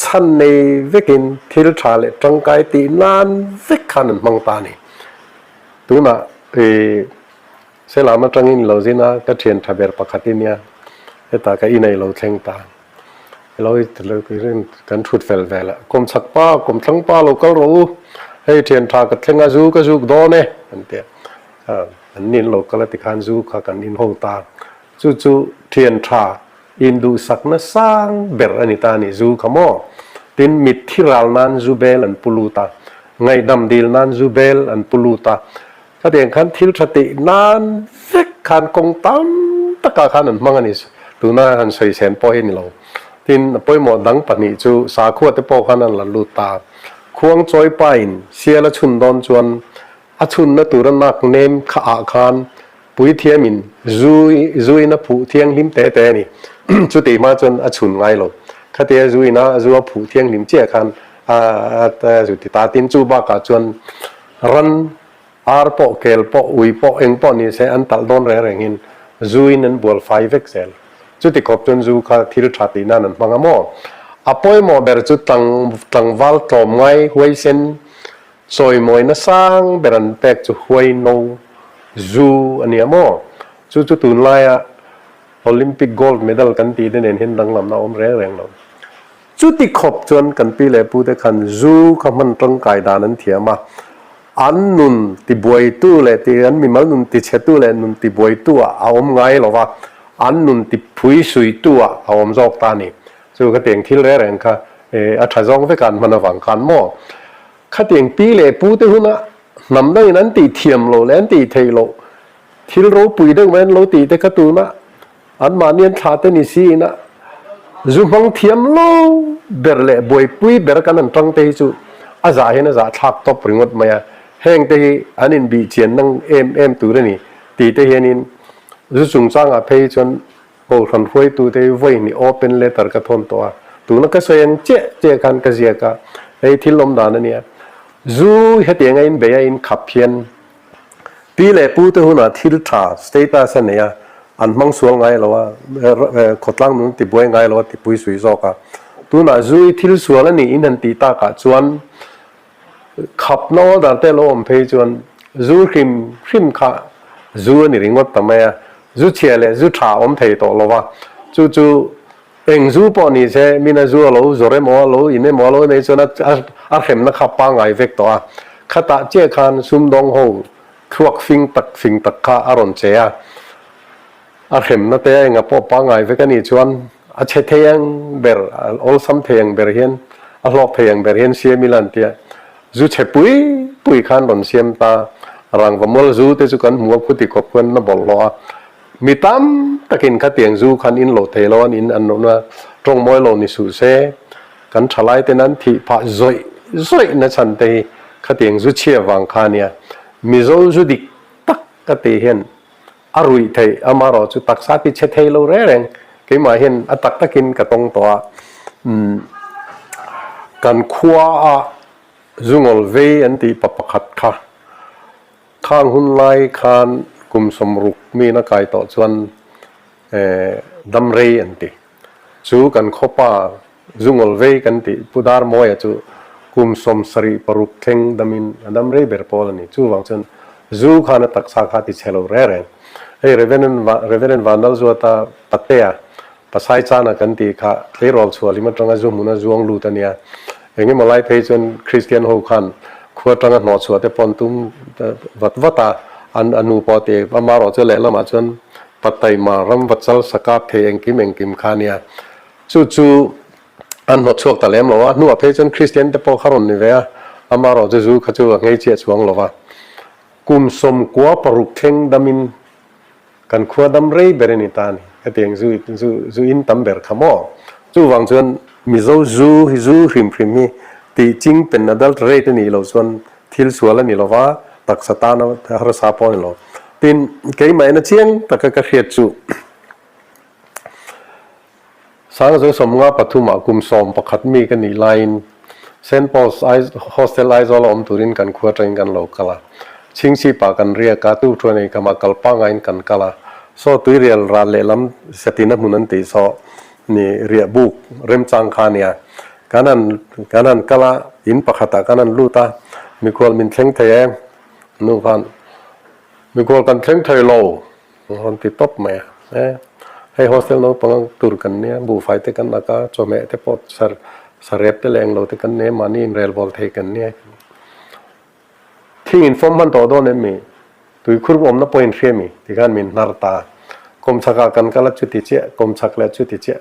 chhan nei vekin thil tha leh tangkai tih nan vek khan an hmang ta a ni. Tunah i Selam atangin lo zin a, ka thian tha ber pakhat i nia. Hetah ka inei lo thleng ta. Ilo kan thut fel vel a, Kawmchhak pa, kawmthlang pa lo kal rawh u, hei thian tha ka thleng a, zu ka zuk dawn e, an ti a. An nin lo kal a tikhan zu kha kan inho ta. Chu chu thian tha induhsakna sang ber a ni ta a ni, zu kha maw? Tin, mitthi ral nan zu bel an pu lut a, ngaihdam dil nan zu bel an pu lut a. Khatiang khan thil tha tih nan vek khan kawng tam takah khan an hmang a ni. Tuna han sawi sen pawh hi a ni lo. Tin, a pawimawh dang pahnih chu sakhua te pawh khan an la lut ta. Khuang chawi pain sial a chhun dawn chuan a chhunna tura nak nem kha ah khan puithiamin zu zuin a phuh thianghlim te te a ni. Chutih hma chuan a chhun ngai lo. Khatia zuin a zu a phuh thianghlim chiah khan a zu ti ta. Tin, chu bakah chuan Ran, ar pawh, kel pawh, ui pawh, eng pawh ni se an talh dawn reng rengin zuin an bual fai vek zel. Chuti khawp chuan zu kha thil tha tih nan an hmang a maw? A pawimawh ber chu tlang, tlangval tlawmngai huaisen chawimawina sang ber an pek chu huaino zu a ni a maw? Chu chu tunlaia Olympic gold medal kan tih te nen hian danglamna a awm reng reng lo. Chuti khawp chuan kan pi leh pute khan zu kha hman tangkai dan an thiam a, an nun tibuaitu leh ti an mimal nun tichhetu leh nun tibuaitu ah a awm ngai lo va, an nun tiphui suitu ah a awm zawk ta a ni. Chu khatiang thil reng reng kha a tha zawng vek a an hman avang khan maw? Khatiang pi leh pute huna hnam dangin an tih thiam loh leh an tih theih loh thil ropui deuh mai an lo tih te kha tuna An mahni an thla te ni si ina zu hmang thiam lo ber leh buaipui ber kan han tang te hi chu a zah hian a zah thlak tawp ringawt mai a, heng te hi an inbih chian nang em em tur a ni tih te hianin zu chungchangah phei hi chuan Kohhran hruaitu te hi vawi hnih open letter ka thawn tawh a, tuna ka sawi ang chiah chiah khan ka ziak a, hei thil awm dan a nia. Zu hetianga inbeih a inkhap hian Pi leh pu te hunah thil tha status a nei a, an hmang sual ngai lo a, khawtlang nun ti buai ngai lo a tipui sui zawk a. Tunah zui thil sual a nih in han tih takah chuan khapna order te lo awm phei chuan zu hrim hrim kha zu a ni ringawt ta mai a, zu chhia leh zu tha awm thei tawh lo va, chu chu Eng zu pawh ni se, mina zu a lo zawr emaw, a lo in emaw, a lo nei chuan a hremna kha pangngai vek tawh a. Khatah chiah khan sumdawng ho thluak fing tak fing tak kha a rawn che a. A hremna te enga pawh pangngai vek a nih chuan a chhe thei ang ber, a awlsam thei ang ber hian, a hlawk thei ang ber hian siam ila an ti a. Zu chhe pui pui khan rawn siam ta. Rangva mual zu te chu kan hmu a, khuti khawp khuan a bawlhhlawh a. Mi tam takin khatiang zu khan in lo thei lo an in an lohna tawng mawi lo ni suh se, kan thalai ten an thih phah zawih zawih na chhan te hi khatiang zu chhia vang kha ania. Mizo zu dik tak ka tih hian a ruih theih amarawh chu taksa ti chhe thei lo reng reng keimah hian a tak takin ka tawng tawh a. Umm kan khua a zu ngawl vei an tih pa pakhat kha Khang hun lai khan kum 60 mi na kai tawh chuan dam rei an ti. Chu kan khawpa zungawl vei kan tih Pu Darmawia chu kum 76 thleng damin a dam rei ber pawl a ni. Chuvang chuan zu khan a taksa kha a ti chhe lo reng reng. Hei Reverend Vanlalzuata Patea Pasai chana kan tih kha tleirawl chhuah hlim atanga zu hmuna zuang lut a nia. Eng emaw lai phei chuan Kristian ho khan khua atanga hnawh chhuah te pawh an tum vat vat a, an a nu pawh a ti amarawh chu lehlamah chuan Pataima ram vachal sakap thei engkim engkim kha a nia. Chu chu an hnawt chhuak ta lem lo a, hnuah phei chuan Kristian te pawh kha rawn ni ve a, amarawh chu zu kha chu a nghei chiah chuang lo va. Kum 96 thleng damin Kan khua dam rei ber a ni ta a ni. Hetiang zu zu zu in tam ber kha maw? Chuvang chuan Mizo zu hi zu hrim hrim hi tih ching pen adulterate a nih loh chuan thil sual a ni lo va, taksa tana harsa pawh a ni lo. Tin, keimah ina chiang taka ka hriat chu Sangzo 53 ah kum 11 mi ka nih laiin Saint Paul's Hostel Aizawl a awm turin kan khua atangin kan lo kal a. Chhingchhip ah kan riak a, tukṭhuan ei khamah kal pangaiin kan kal a. Saw tuirial ral lehlam Satina hmun an tih saw ni riah buk remchang kha a nia. Kan han kan han kal a, in pakhatah kan han lut a, mikhual min thleng thei e, nu khan mikhual kan thleng thei lo. Rawn ti tawp mai a. E. Hei hostel naupang tur kan nia, buhfai te kan ak a, chawhmeh te pawh sar sarep te leh englo te kan nei a, mahni inrelbawl thei kan nia. Thing infawm hman tawh dawn em mi? Tuikhur awmna pawh inhria mi? Tikhan min hnar ta. Kawmchhakah kan kal a chuti chiah, kawmchhak leh chuti chiah.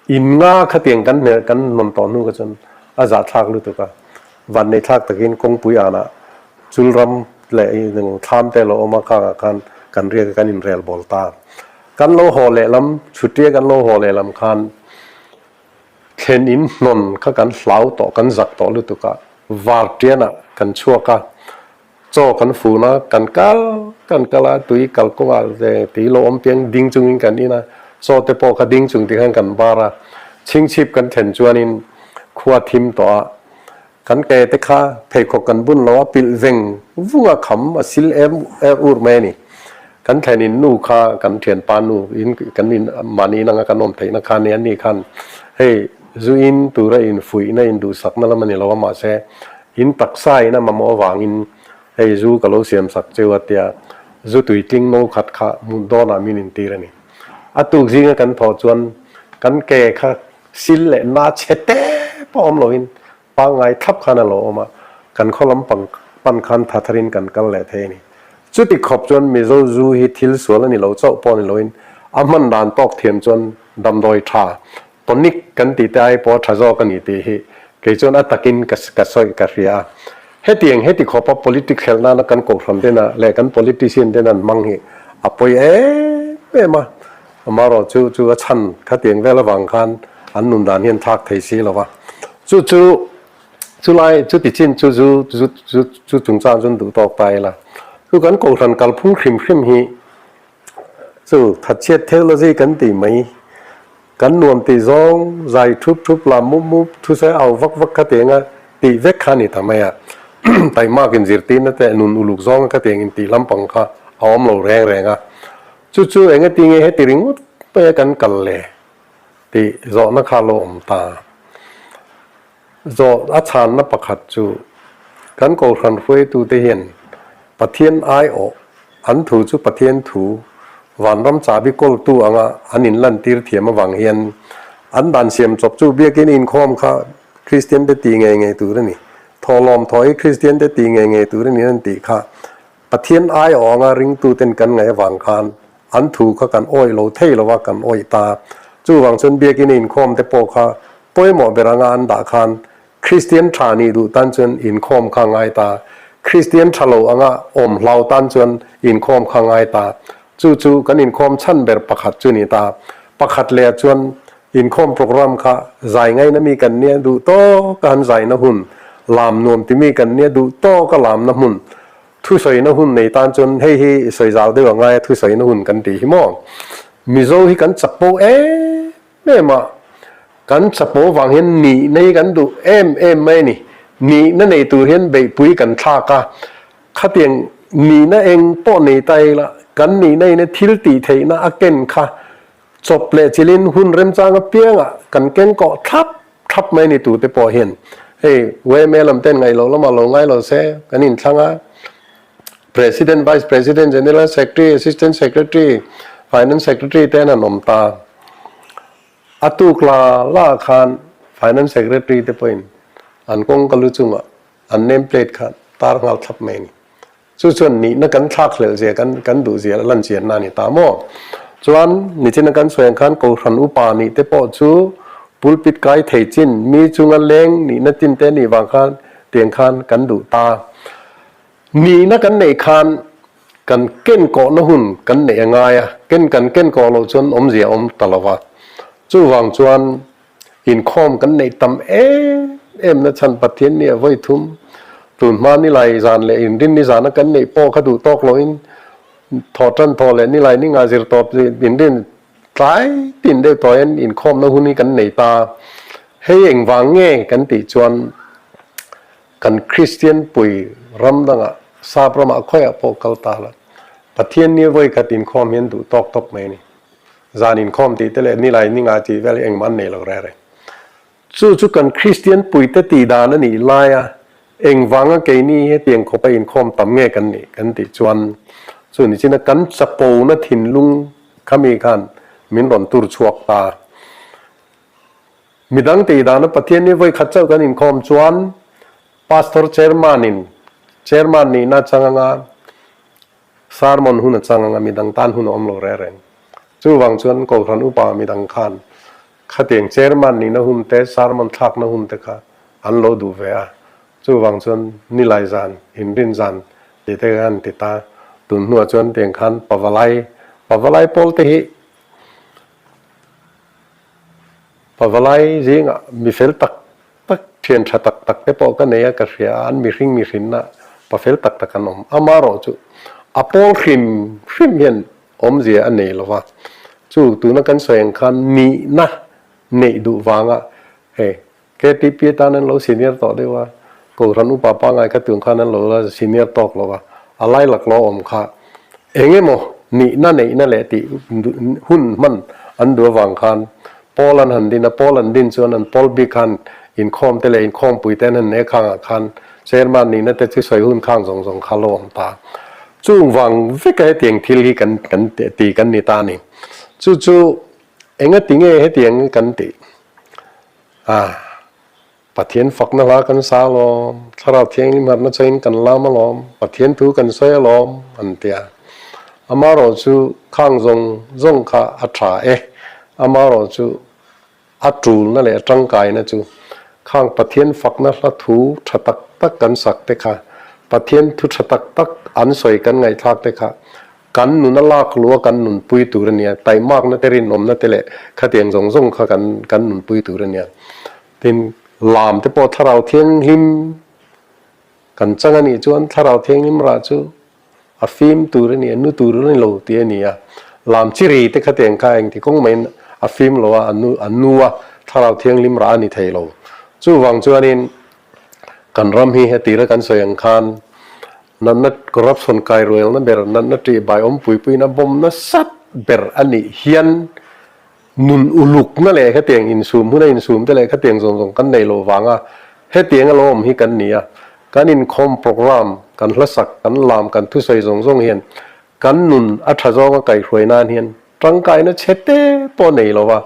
In nga khatiang kan hmel kan hnawn tawh hnu kha chuan a zahthlak lutuk a, vanneihthlak takin kawngpui anah chulram leh thlam te lo awm a khangah khan kan riak a kan inrel bawl ta. Kan lo haw lehlam, chhutia kan lo haw lehlam khan thlen in hnawn kha kan hlau tawh, kan zak tawh lutuk a, vartianah kan chhuak a, Chaw kan fun a, kan kal kan kal a, tui kal kawngah ve tui lo awm piang ding chungin kan in a, chaw te pawh kha ding chung tikhan kan bar a, chhingchhip kan thlen chuanin khua thim tawh a, kan ke te kha pheikhawk kan bun lo a, pilh veng vung a kham a sil em er ur mai a ni. Kan thlen in nu kha kan thianpa nu in kan in mahni in anga kan awm theihna kha nia ni khan hei zu in tura in fuihna in duhsakna lam a ni lo a mahse In taksa in a mamawh avangin hei zu ka lo siam sak cheu a tia zu tuitling no khat kha hmuh dawnah min intir a ni. A tuk zinga kan thawh chuan kan ke kha sil leh na chhe te pawh awm loin pangngai thlap khan a lo awm a, kan khaw lam pang pan khan tha tharin kan kal leh thei a ni. Chuti khawp chuan Mizo zu hi thil sual a ni lo chauh pawh ni loin a hman dan tawk thiam chuan damdawi tha Tonic kan tih te ai pawh tha zawk a ni tih hi kei chuan a takin ka ka sawi ka hria a. Hetiang heti khawpa politics khelh nana kan kohhran tena leh kan politician tena an hmang hi a pawi em em a. Amaherawh chu chu a chhan khatiang vel avang khan an nun dan hian thlak thei si lo va. Chu chu chulai chuti chin chu zu zu zu chu chungchang chuan duh tawk ta ila. Chu kan kohhran kalphung hrim hrim hi Chu thatchhiat theology kan tih mai, kan nuam tih zawng zai thup thup lam mup mup thusawi au vak vak kha tiang a tih vek kha a ni ta mai a. Taimak in zirtirna te nun uluk zawnga kha tiang in tih lampang kha a awm lo reng reng a. Chu chu eng ati nge heti ringawt mai a kan kal le tih zawhna kha a lo awm ta. Zawh a chhanna pakhat chu kan Kohhran hruaitute hian Pathian aiawh, an thu chu Pathian thu, vanram chahbi kawltu anga an inlantir thiam avang hian an dan siam chawp chu biakin inkhawm kha Kristian te ti ngei ngei tur a ni, thawhlawm thaw hi Kristian te ti ngei ngei tur a ni an tih kha Pathian aiawh anga ringtuten kan ngaih avang khan An thu kha kan awih lo thei lo a, kan awih ta. Chuvang chuan Biakinn inkhawm te pawh kha pawimawh ber anga an dah khan Kristian tha nih duh tan chuan inkhawm kha ngai ta. Kristian tha lo anga awm hlau tan chuan inkhawm kha ngai ta. Chu chu kan inkhawm chhan ber pakhat chu ni ta. Pakhat leh chuan inkhawm program kha zai ngaina mi kan nia duh tawka han zaina hun, lam nuam timi kan nia duh tawka lamna hmun, Thusawina hun nei tan chuan hei hi sawi zau deuh a ngai a, thusawina hun kan tih hi maw? Mizo hi kan chapo em em a, kan chapo vang hian nihna hi kan duh em em mai a ni. Nihna nei tur hian beihpui kan thlak a, khatiang nihna eng pawh nei ta ila kan nihna ina thil tih theihna a ken kha chawp leh chilhin hun remchang apiangah kan keng kawh thlap thlap mai ni tute pawh hian hei yma lam ten ngaih loh lamah lo ngai lo se kan inthlang a, President, Vice President, General Secretary, Assistant Secretary, Finance Secretary te an han awm ta. A tuk la la khan Finance Secretary te pawhin an kawngka lu chungah an name plate kha tar nghal thlap mai a ni. Chu chuan nihna kan thlak hlelh zia kan kan duh zia lan chianna a ni ta maw? Chuan nichina kan sawi ang khan Kohhran upa nih te pawh chu pulpit kai thei chin mi chunga leng nihna tin te nih vang khan tiang khan kan duh ta. Nihna kan neih khan kan ken kawhna hun kan neih a ngai a, ken kan ken kawh loh chuan awmzia a awm ta lo va. Chuvang chuan Inkhawm kan neih tam em em na chhan Pathian nia vawi thum tun hma nilai zan leh inrin ni zana kan neih pawh kha duh tawk loin thawh tan thawh leh nilai ni nga zir tawp inrin tlai tin deuh tawh hian inkhawmna hun hi kan nei ta. Hei engvang nge kan tih chuan kan Kristian pui ram dangah sap ramah khawiah pawh kal ta la Pathian nia vawi khat inkhawm hian duh tawk tawp mai a ni. Zan inkhawm tih te leh nilai ninga tih vel hi engmah an nei lo reng reng. Chu chu kan Kristian puite tih dan a nih laia engvanga keini hetiang khawpa inkhawm tam nge kan nih kan tih chuan chu ni china kan chapona thinlung khami khan min rawn tur chhuak ta. Midang tih dana Pathian hi vawi khat chauh kan inkhawm chuan Pastor Chairman in Chairman nihna chang anga Sermon hun a chang anga midang tan hun a awm lo reng reng. Chuvang chuan Kohhran upa midang khan khatiang Chairman nihna hun te Sermon thlakna hun te kha an lo duh ve a. Chuvang chuan nilai zan, inrin zan tih te khan ti ta. Tun hnuah chuan tiang khan Pavalai, Pavalai pawl te hi Pavalai zingah mi fel tak tak, thian tha tak tak te pawh ka nei a, ka hria a, an mihring mihrinna pa fel tak tak an awm. Amaherawh chu a pawl hrim hrim hian awmzia a nei lo va, chu tuna kan sawi ang khan nihna neih duh vanga hei KTP atan an lo senior tawh deuh a, Kohhran upa pangngai kha tun khan an lo la senior tawk lo a, a lai laklawh awm kha eng emaw nihna neihna leh tih hun hman an duh avang khan Pawl an han din a, Pawl an din chuan an pawl bik khan inkhawm te leh inkhawmpui te an han nei khangah khan chairman nihna te chu sawi hun khang zawng zawng kha lo awm ta. Chung vang veka hetiang thil hi kan kan ti kan ni ta a ni. Chu chu engati nge hetiang kan tih? A, Pathian fakna hla kan sa alawm, Thlarau Thianghlim harhna chauhin kan lam alawm, Pathian thu kan sawi alawm, an ti a. Amaherawh chu khang zawng zawng kha a tha e, amaherawh chu a tulna leh a tangkaina chu khang Pathian fakna hla thu tha tak tak kan sak te kha, Pathian thu tha tak tak an sawi kan ngaihthlak te kha Kan nun a lak luh a kan nunpui tur a nia, taihmakna te rinawmna te leh khatiang zawng zawng kha kan kan nunpui tur a nia. Tin, lam te pawh Thlarau Thianghlim kan chang a nih chuan Thlarau Thianghlim rah chu a fim tur a ni, a nu tur a ni lo tih a ni a. Lam chi ri te khatiang kha engti kawng maiin a fim lo a, a nu a nu a Thlarau Thianghlim rah a ni thei lo. Chuvang chuanin kan ram hi hetira kan sawi ang khan Natna corruption kairuelna ber, natna ṭihbai awmpuipuina bomb nasat ber a nih hian nun ulukna leh hetiang insum huna insum te leh khatiang zawng zawng kan neih loh vanga hetiang a lo awm hi kan ni a. Kan inkhawm program, kan hlasak, kan lam, kan thusawi zawng zawng hian kan nun a ṭha zawnga kaihhruai nan hian Tangkaina chhe te pawh nei lo va,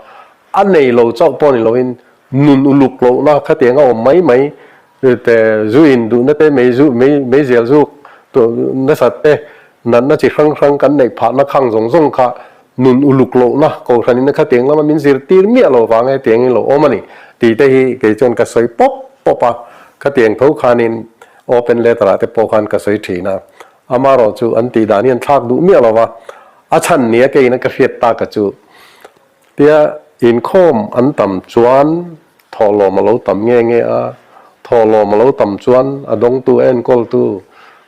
a nei lo chauh pawh ni loin nun uluk lohna khatiang a awm mai mai te, zu in duhna te, mei zu mei meizial zuk nasat te, natna chi hrang hrang kan neih phahna khang zawng zawng kha nun uluk lohna kohhranin khatiang lama min zirtir miah lo vang hetiang in lo awm a ni tih te hi kei chuan ka sawi pawp pawp a, khatiang tho khanin open letter ah te pawh khan ka sawi thin a. Amaherawh chu an tih dan hi an thlak duh miah lo va, a chhan nia keiin a ka hriat tak a chu. Tia inkhawm an tam chuan thawhlawm a lo tam nge nge a, thawhlawm a lo tam chuan a dawngtu a enkawltu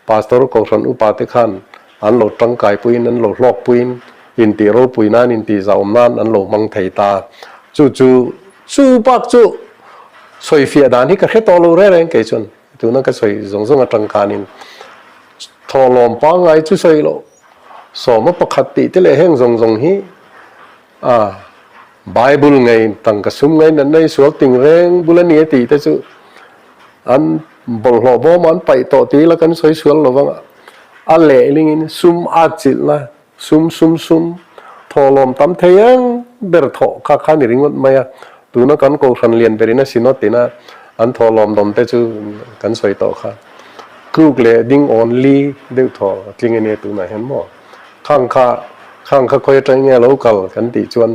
Pastor Kohhran upa te khan an lo tangkaipuiin an lo hlawkpuiin intih ropui nan intih zahawm nan an lo hmang thei ta. Chu chu chu bak chu sawifiah dan hi ka hre tawh lo reng reng kei chuan. Tuna ka sawi zawng zawng atang khanin thawhlawm pangngai chu sawi loh sawma pakhat tih te leh heng zawng zawng hi a Bible ngei tangka sum ngei natna i sual ting reng bul a ni a tih te chu an bawlhhlawh bawm an paih tawh tih ila kan sawi sual lo vang a, a lehlingin sum a chilhna Sum sum sum, thawhlawm tam thei ang ber thawh kha kha ni ringawt mai a, tuna kan kohhran lian berin a synod ina an thawhlawm dawm te chu kan sawi tawh kha. Tluk leh ding awn li deuh thaw a tling a nia tunah hian maw? Khang kha, khang kha khawi atang nge a lo kal kan tih chuan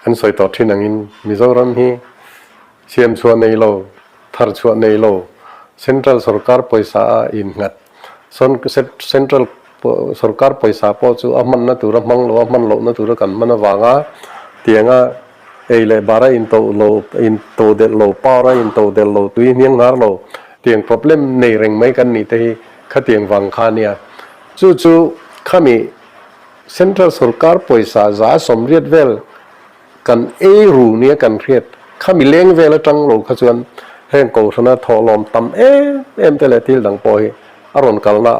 An sawi tawh thin angin Mizoram hi siam chhuah nei lo, thar chhuah nei lo, Central sorkar pawisa a innghat. Central sorkar pawisa pawh chu a hmanna tura hmang lo, a hman lohna tura kan hman avanga tianga ei leh bar a into lo, into delh lo, power a into delh lo, tui hniang hnar lo tiang problem nei reng mai kan nih te hi khatiang vang kha a nia. Chu chu khami Central sorkar pawisa 180 vel kan ei ru nia kan hriat kha mi leng vel atang lo kha chuan heng kohhrana thawhlawm tam em em te leh thil dang pawh hi a rawn kalna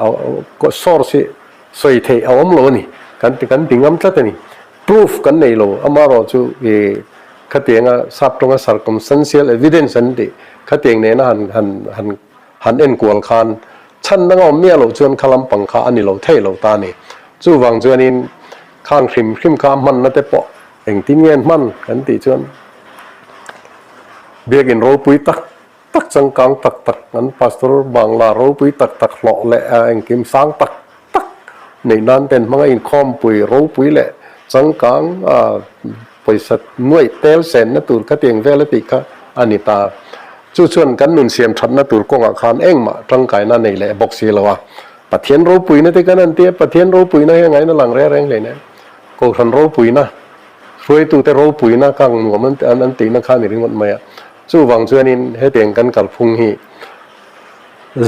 source hi sawi theih a awm lo a ni kan ti kan ti ngam tlat a ni. Proof kan nei lo amaherawh chu i khatianga sap tawnga circumstantial evidence an tih khatiang nena han han han Han enkual khan chhan dang a awm miah loh chuan kha lampang kha a ni lo thei lo ta a ni. Chuvang chuanin kha. Khang hrim hrim kha a hmanna te pawh engtin nge an hman kan tih chuan Biakin ropui tak tak changkang tak tak an pastor bangla ropui tak tak hlawh leh engkim sang tak tak neih nan ten hmanga inkhawmpui ropui leh changkang pawisa nuaih tel senna tur khatiang vel a tih kha a ni ta. Chu chuan kan nun siam thatna tur kawngah khan engmah tangkaina nei leh bawk si lo a. Pathian ropuina te kan han ti a, Pathian ropuina hi a ngaina lang reng reng hleinem. Kohhran ropuina, hruaitute ropuina kang nuam an tihna kha a ni ringawt mai a. Chuvang chuanin hetiang kan kalphung hi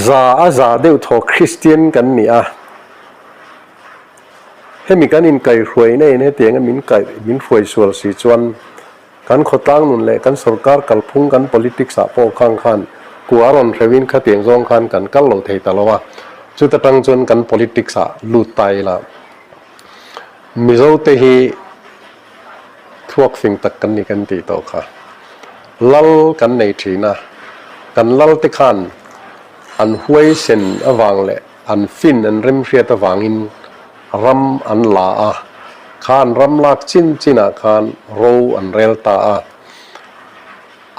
za a za deuh thaw Kristian kan ni a, hemi kan inkaihhruaina in hetianga min kaih min hruai sual si chuan kan khawtlang nun leh kan sorkar kalphung kan politics ah pawh khang khan kua rawn hreuhin khatiang zawng khan kan kal lo thei ta lo a, chuta tang chuan kan politics ah lut ta ila Mizote hi Thuak fing tak kan ni kan tih tawh kha. Lal kan nei thin a, kan lal te khan an huaisen avang leh an fin an remhriat avangin ram an la a, kha an ram lak chin chinah khan ro an rel ta a.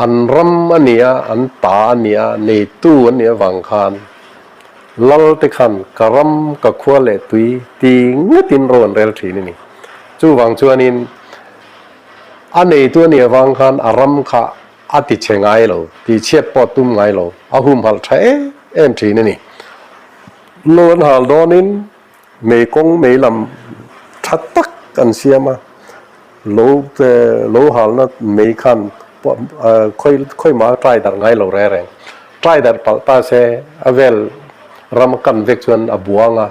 An ram a nia, an ta a nia, neitu an nih avang khan Lal te khan ka ram, ka khua leh tui ti ngatin ro an rel thin a ni. Chuvang chuanin a neitu a nih avang khan a ram kha a ti chhe ngai lo, ti chhiat pawh tum ngai lo, a humhalh tha em em thin a ni. Lo an hal dawnin mei kawng mei lam tha tak an siam a, lo lo halna mei khan khawi khawi mah try darh ngai lo reng reng. Try darh palh ta se a vel ram a kan vek chuan a buang a,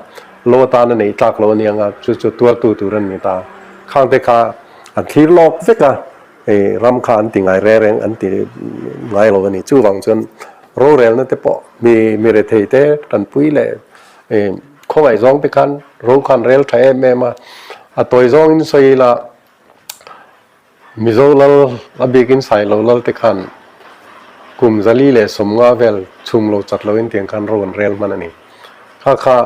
lo atan a neih tlak lo a nia nga chu chu tuartu tur an ni ta. Khang te kha an thlir lawk vek a, hei ram kha an ti ngai reng reng an ti ngai lo a ni. Chuvang chuan rorelna te pawh mi mi rethei te tanpui leh Khawngaih zawng te khan ro khan rel tha em em a, a tawi zawngin sawi ila Mizo lal a bikin Sailo lal te khan kum 450 vel chhum lo chat loin tiang khan ro an rel hman a ni. Kha kha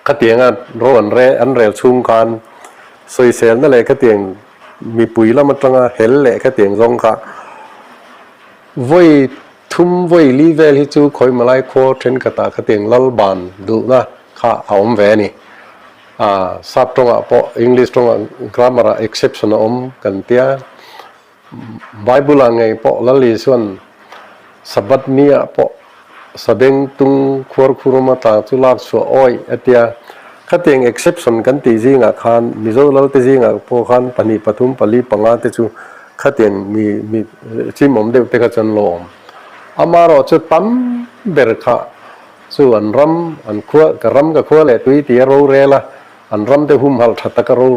khatianga ro an re an rel chhung khan sawiselna leh khatiang mipui lam atanga hel leh khatiang zawng kha vawi Thum vawi li vel hi chu khawi malai khaw thenkhatah khatiang lal ban duhna kha a awm ve a ni. Aa sap tawngah pawh English tawngah grammar ah exception a awm kan tia. Bible ah ngei pawh Lal Isuan Sabbath ni ah pawh sabeng tung khuar khuruma tlang chu lak chhuah awih a tia. Khatiang exception kan tih zingah khan Mizo Lalte zingah pawh khan pahnih pathum pali panga te chu khatiang mi mi chimawm deuh te kha chuan lo awm. Amaherawh chu tam ber kha chu an ram an khua ka ram ka khua leh tui tia rorel a, an ram te humhalh tha taka ro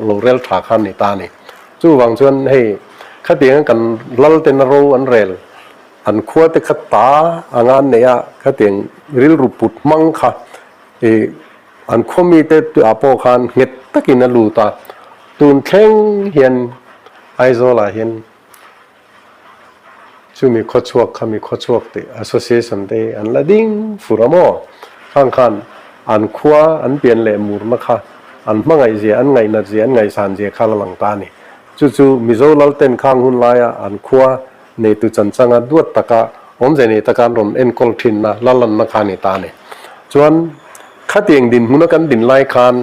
lo rel tha kha a ni ta a ni. Chuvang chuan hei khatianga kan lal tena ro an rel an khua te kha ta anga an neih a, khatiang rilru put hmang kha ih an khaw mite ah pawh khan nghet takin a lut a, tun thleng hian Aizawlah hian chumi khawchhuak khami khawchhuak tih association te hi an la ding fur a maw? Khang khan an khua an pian leh murna kha an hmangaih zia, an ngaihnat zia, an ngaihsan zia kha la lang ta a ni. Chu chu Mizo Lalten khang hun laia an khua neitu chanchanga duat taka awmze nei taka an rawn enkawl thinna la lanna kha a ni ta a ni. Chuan khatiang dinhmuna kan din lai khan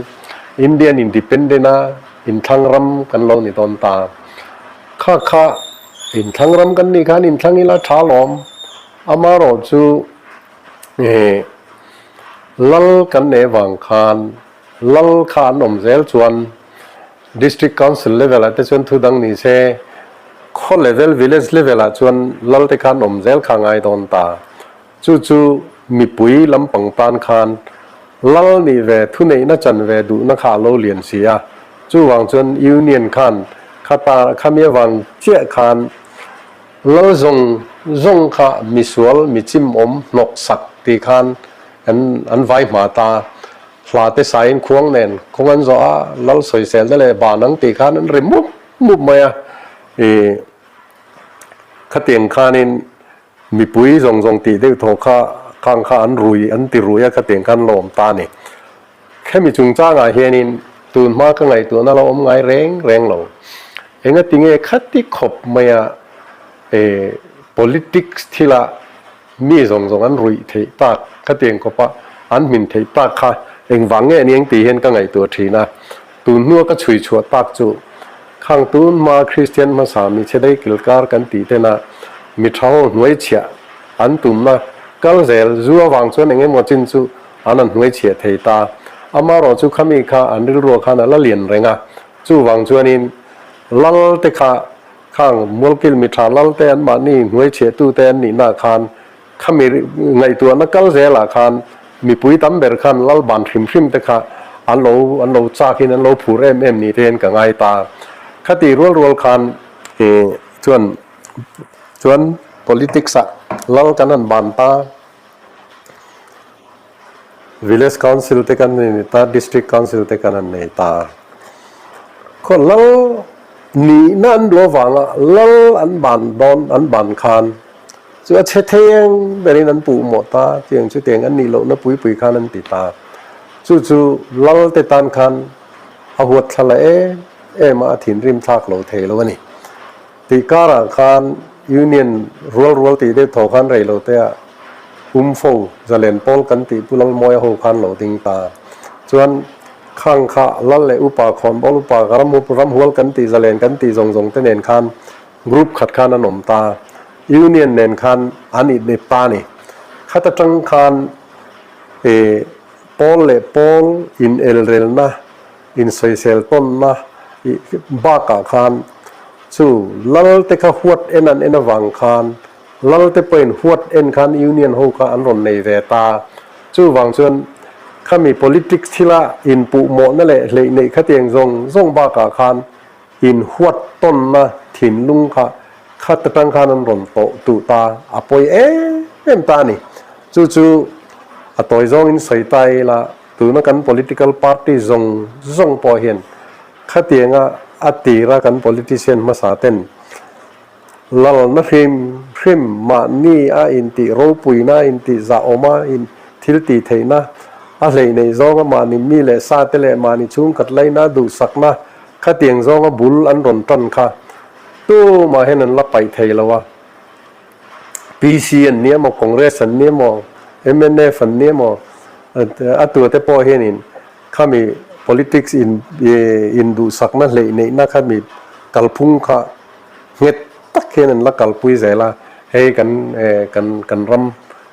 Indian Independent a Inthlang ram kan lo ni dawn ta. Kha kha inthlang ram kan nih khan inthlang ila tha lawm. Amaherawh chu eh lal kan nei avang khan lal kha an awm zel chuan District Council level ah te chuan thu dang ni se khaw level village level ah chuan lal te kha an awm zel kha ngai dawn ta. Chu chu mipui lampang tan khan lal nih ve thuneihna chan ve duhna kha a lo lian si a, chuvang chuan Union khan khata khami avang chiah khan lal zawng zawng kha misual michimawm hnawk sak tih khan an an vai hma ta. Hla te saiin khuang nen kawng an zawh a, lal sawiselna leh ban ang tih khan an ri mup mup mai a, ih khatiang khanin Mipui zawng zawng tih deuh thaw kha khang kha an rui an ti rui a khatiang khan lawm ta a ni. Khemi chungchangah hianin. Tun hma ka ngaihtuahna lo awm ngai reng reng lo. Engatinge khati khawp maia e politics thila mi zawng zawng an ruih theih tak khatiang khawpa an hmin theih tak kha engvang nge aniang tih hian ka ngaihtuah thin a. Tun hnua ka chhui chhuah tak chu khang tun hma Kristian hmasa mi chhe dei kilkar kan tih tena mi tha ho hnuai chhiah an tumna kal zel zu avang chuan eng emaw chin chu an an hnuai chhiah thei ta. Amarawh chu khami kha an rilruah khan a la lian reng a, chuvang chuanin lal te kha khang mualkil mi tha lal te anmahni hnuai chhiahtu te an nihna khan khami ngaihtuahna kal zelah khan mipui tam ber khan lal ban hrim hrim te kha an lo an lo chakin an lo phur em em ni te hian ka ngai ta. Khati rual rual khan chuan chuan politics ah lal kan han ban ta. Village Council te kan nei ta, District Council te kan han nei ta. Khaw lal nihna an duh avanga lal an ban dawn an ban khan chu a chhe thei eng berin an puh mawh ta, tiang chu tiang an nih lohna pui pui khan an ti ta. Chu chu lal te tan khan a huat thla la em em a, a thinrim thlak lo thei lo a ni. Tih karah khan Union rual rual tih deuh thaw khan rei lo te ah Umfo Zalen Pawl kan tih Pu Lalmawia ho khan lo ding ta. Chuan khang kha Lal leh Upa Khawnbawl Upa ka ram ramhual kan tih Zalen kan tih zawng zawng te nen khan group khat khan an awm ta. Union nen khan an inep ta a ni. Khat atang khan eh pawl leh pawl inelrelna Insawisel tawnna i bakah khan chu lal te kha huat en an en avang khan lal te pawhin huat en khan union ho kha an rawn nei ve ta. Chuvang chuan khami politics thila inpuhmawhna leh hleih neih khatiang zawng zawng bakah khan inhuat tawnna thinlung kha khat atang khan an rawn tawh tuh ta a pawi em em ta a ni. Chu chu a tawi zawngin sawi ta ila. Tuna kan political party zawng zawng pawh hian khatianga a tira kan politician hmasa ten lalna hrim hrim mahni a intih ropuina, intih zahawma, in thil tih theihna a hleih neih zawnga mahni mi leh sa te leh mahni chhungkhat laina duhsakna khatiang zawnga bul an rawn tan kha tumah hian an la paih thei lo a. PC an nia maw, Congress an nia maw, mnf an nia maw, a tua te pawh hianin khami politics in induhsakna hleih neihna khami kalphung kha nghet tak hian an la kalpui zel a, hei kan kan kan ram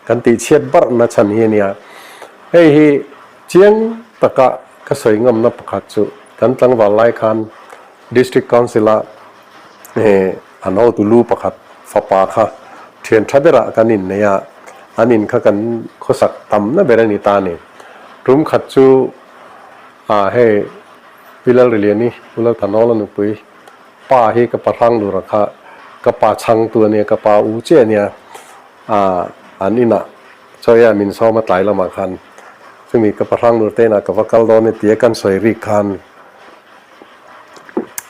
kan tihchhiat barhna chhan hi a nia. Hei hi chiang taka ka sawi ngamna pakhat chu kan tlangval lai khan District Council-a An hotu lu pakhat fapa kha thian tha berah kan innei a, an in kha kan khawsak tamna ber a ni ta a ni. Tum khat chu ah hei Pi Lalriliani, Pu Lalthanawla nupui pa hi ka pa Hranglura kha ka pa chhangtu a nia, ka pa u chiah a nia, ah an inah chawi a min sawm a tlai lamah khan chumi ka pa Hranglur te inah ka va kal dawn e tia kan sawi rik khan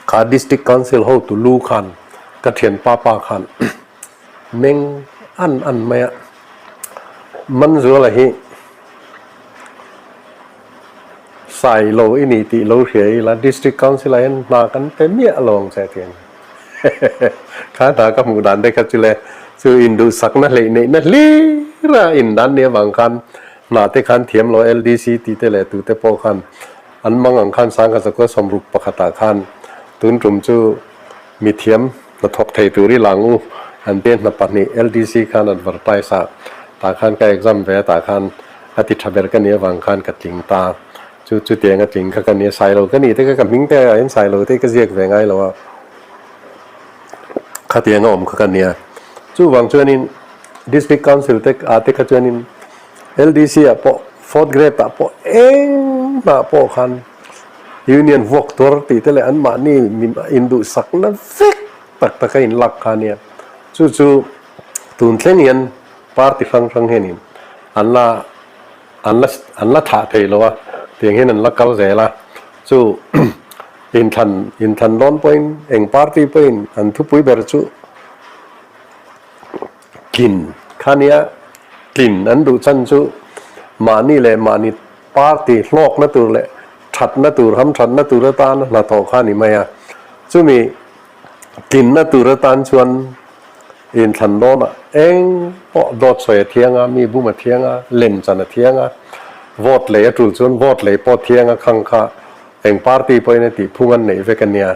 Kha District Council hotu lu khan ka thianpa pa khan meng an an mai a, Manzuala hi Sailo i ni tih lo hria ila District Council ah hian hna kan pe miah lo ang che tiin kha hna ka hmuh dan te kha chu le chu induhsakna hleih neihna hlir a indan nia vang khan hna te khan thiam lo LDC tih te leh tute pawh khan An mang ang khan sangha zakua sawmruk pakhatah khan tun tum chu mithiam hnathawk thei tur i lang u an tia hna pahnih LDC khan advertise ah tah khan ka exam ve a tah khan a ti tha ber ka nih avang khan ka tling ta chu chutiang a tling kha ka nia sailo ka nih te kha ka hming te ah hian sailo te ka ziak ve ngai lo a khatiang a awm kha ka nia chuvang chuanin District Council te ah te kha chuanin LDC ah pawh fourth grade ah pawh eng hnah pawh khan Union vuak tuar tih te leh anmahni induhsakna vek tak tak a inlak kha ania. Chu chu tun thleng hian party hrang hrang hianin an la an la an la thlah thei lo a, tiang hian an la kal zel a. Chu inthlan inthlan dawn pawhin eng party pawhin an thupui ber chu Tlin kha nia, tlin an duh chan chu mahni leh mahni party hlawkna tur leh tha. Thatna tur, hamthatna tur atan hnathawh kha a ni mai a. Chumi tlinna tur atan chuan inthlan dawnah eng pawh dawt sawi a thiang a, mi bum a thiang a, lem chan a thiang a, vote lei a tul chuan vote lei pawh thiang a khang kha eng party pawhin a tih phung an neih vek a nia.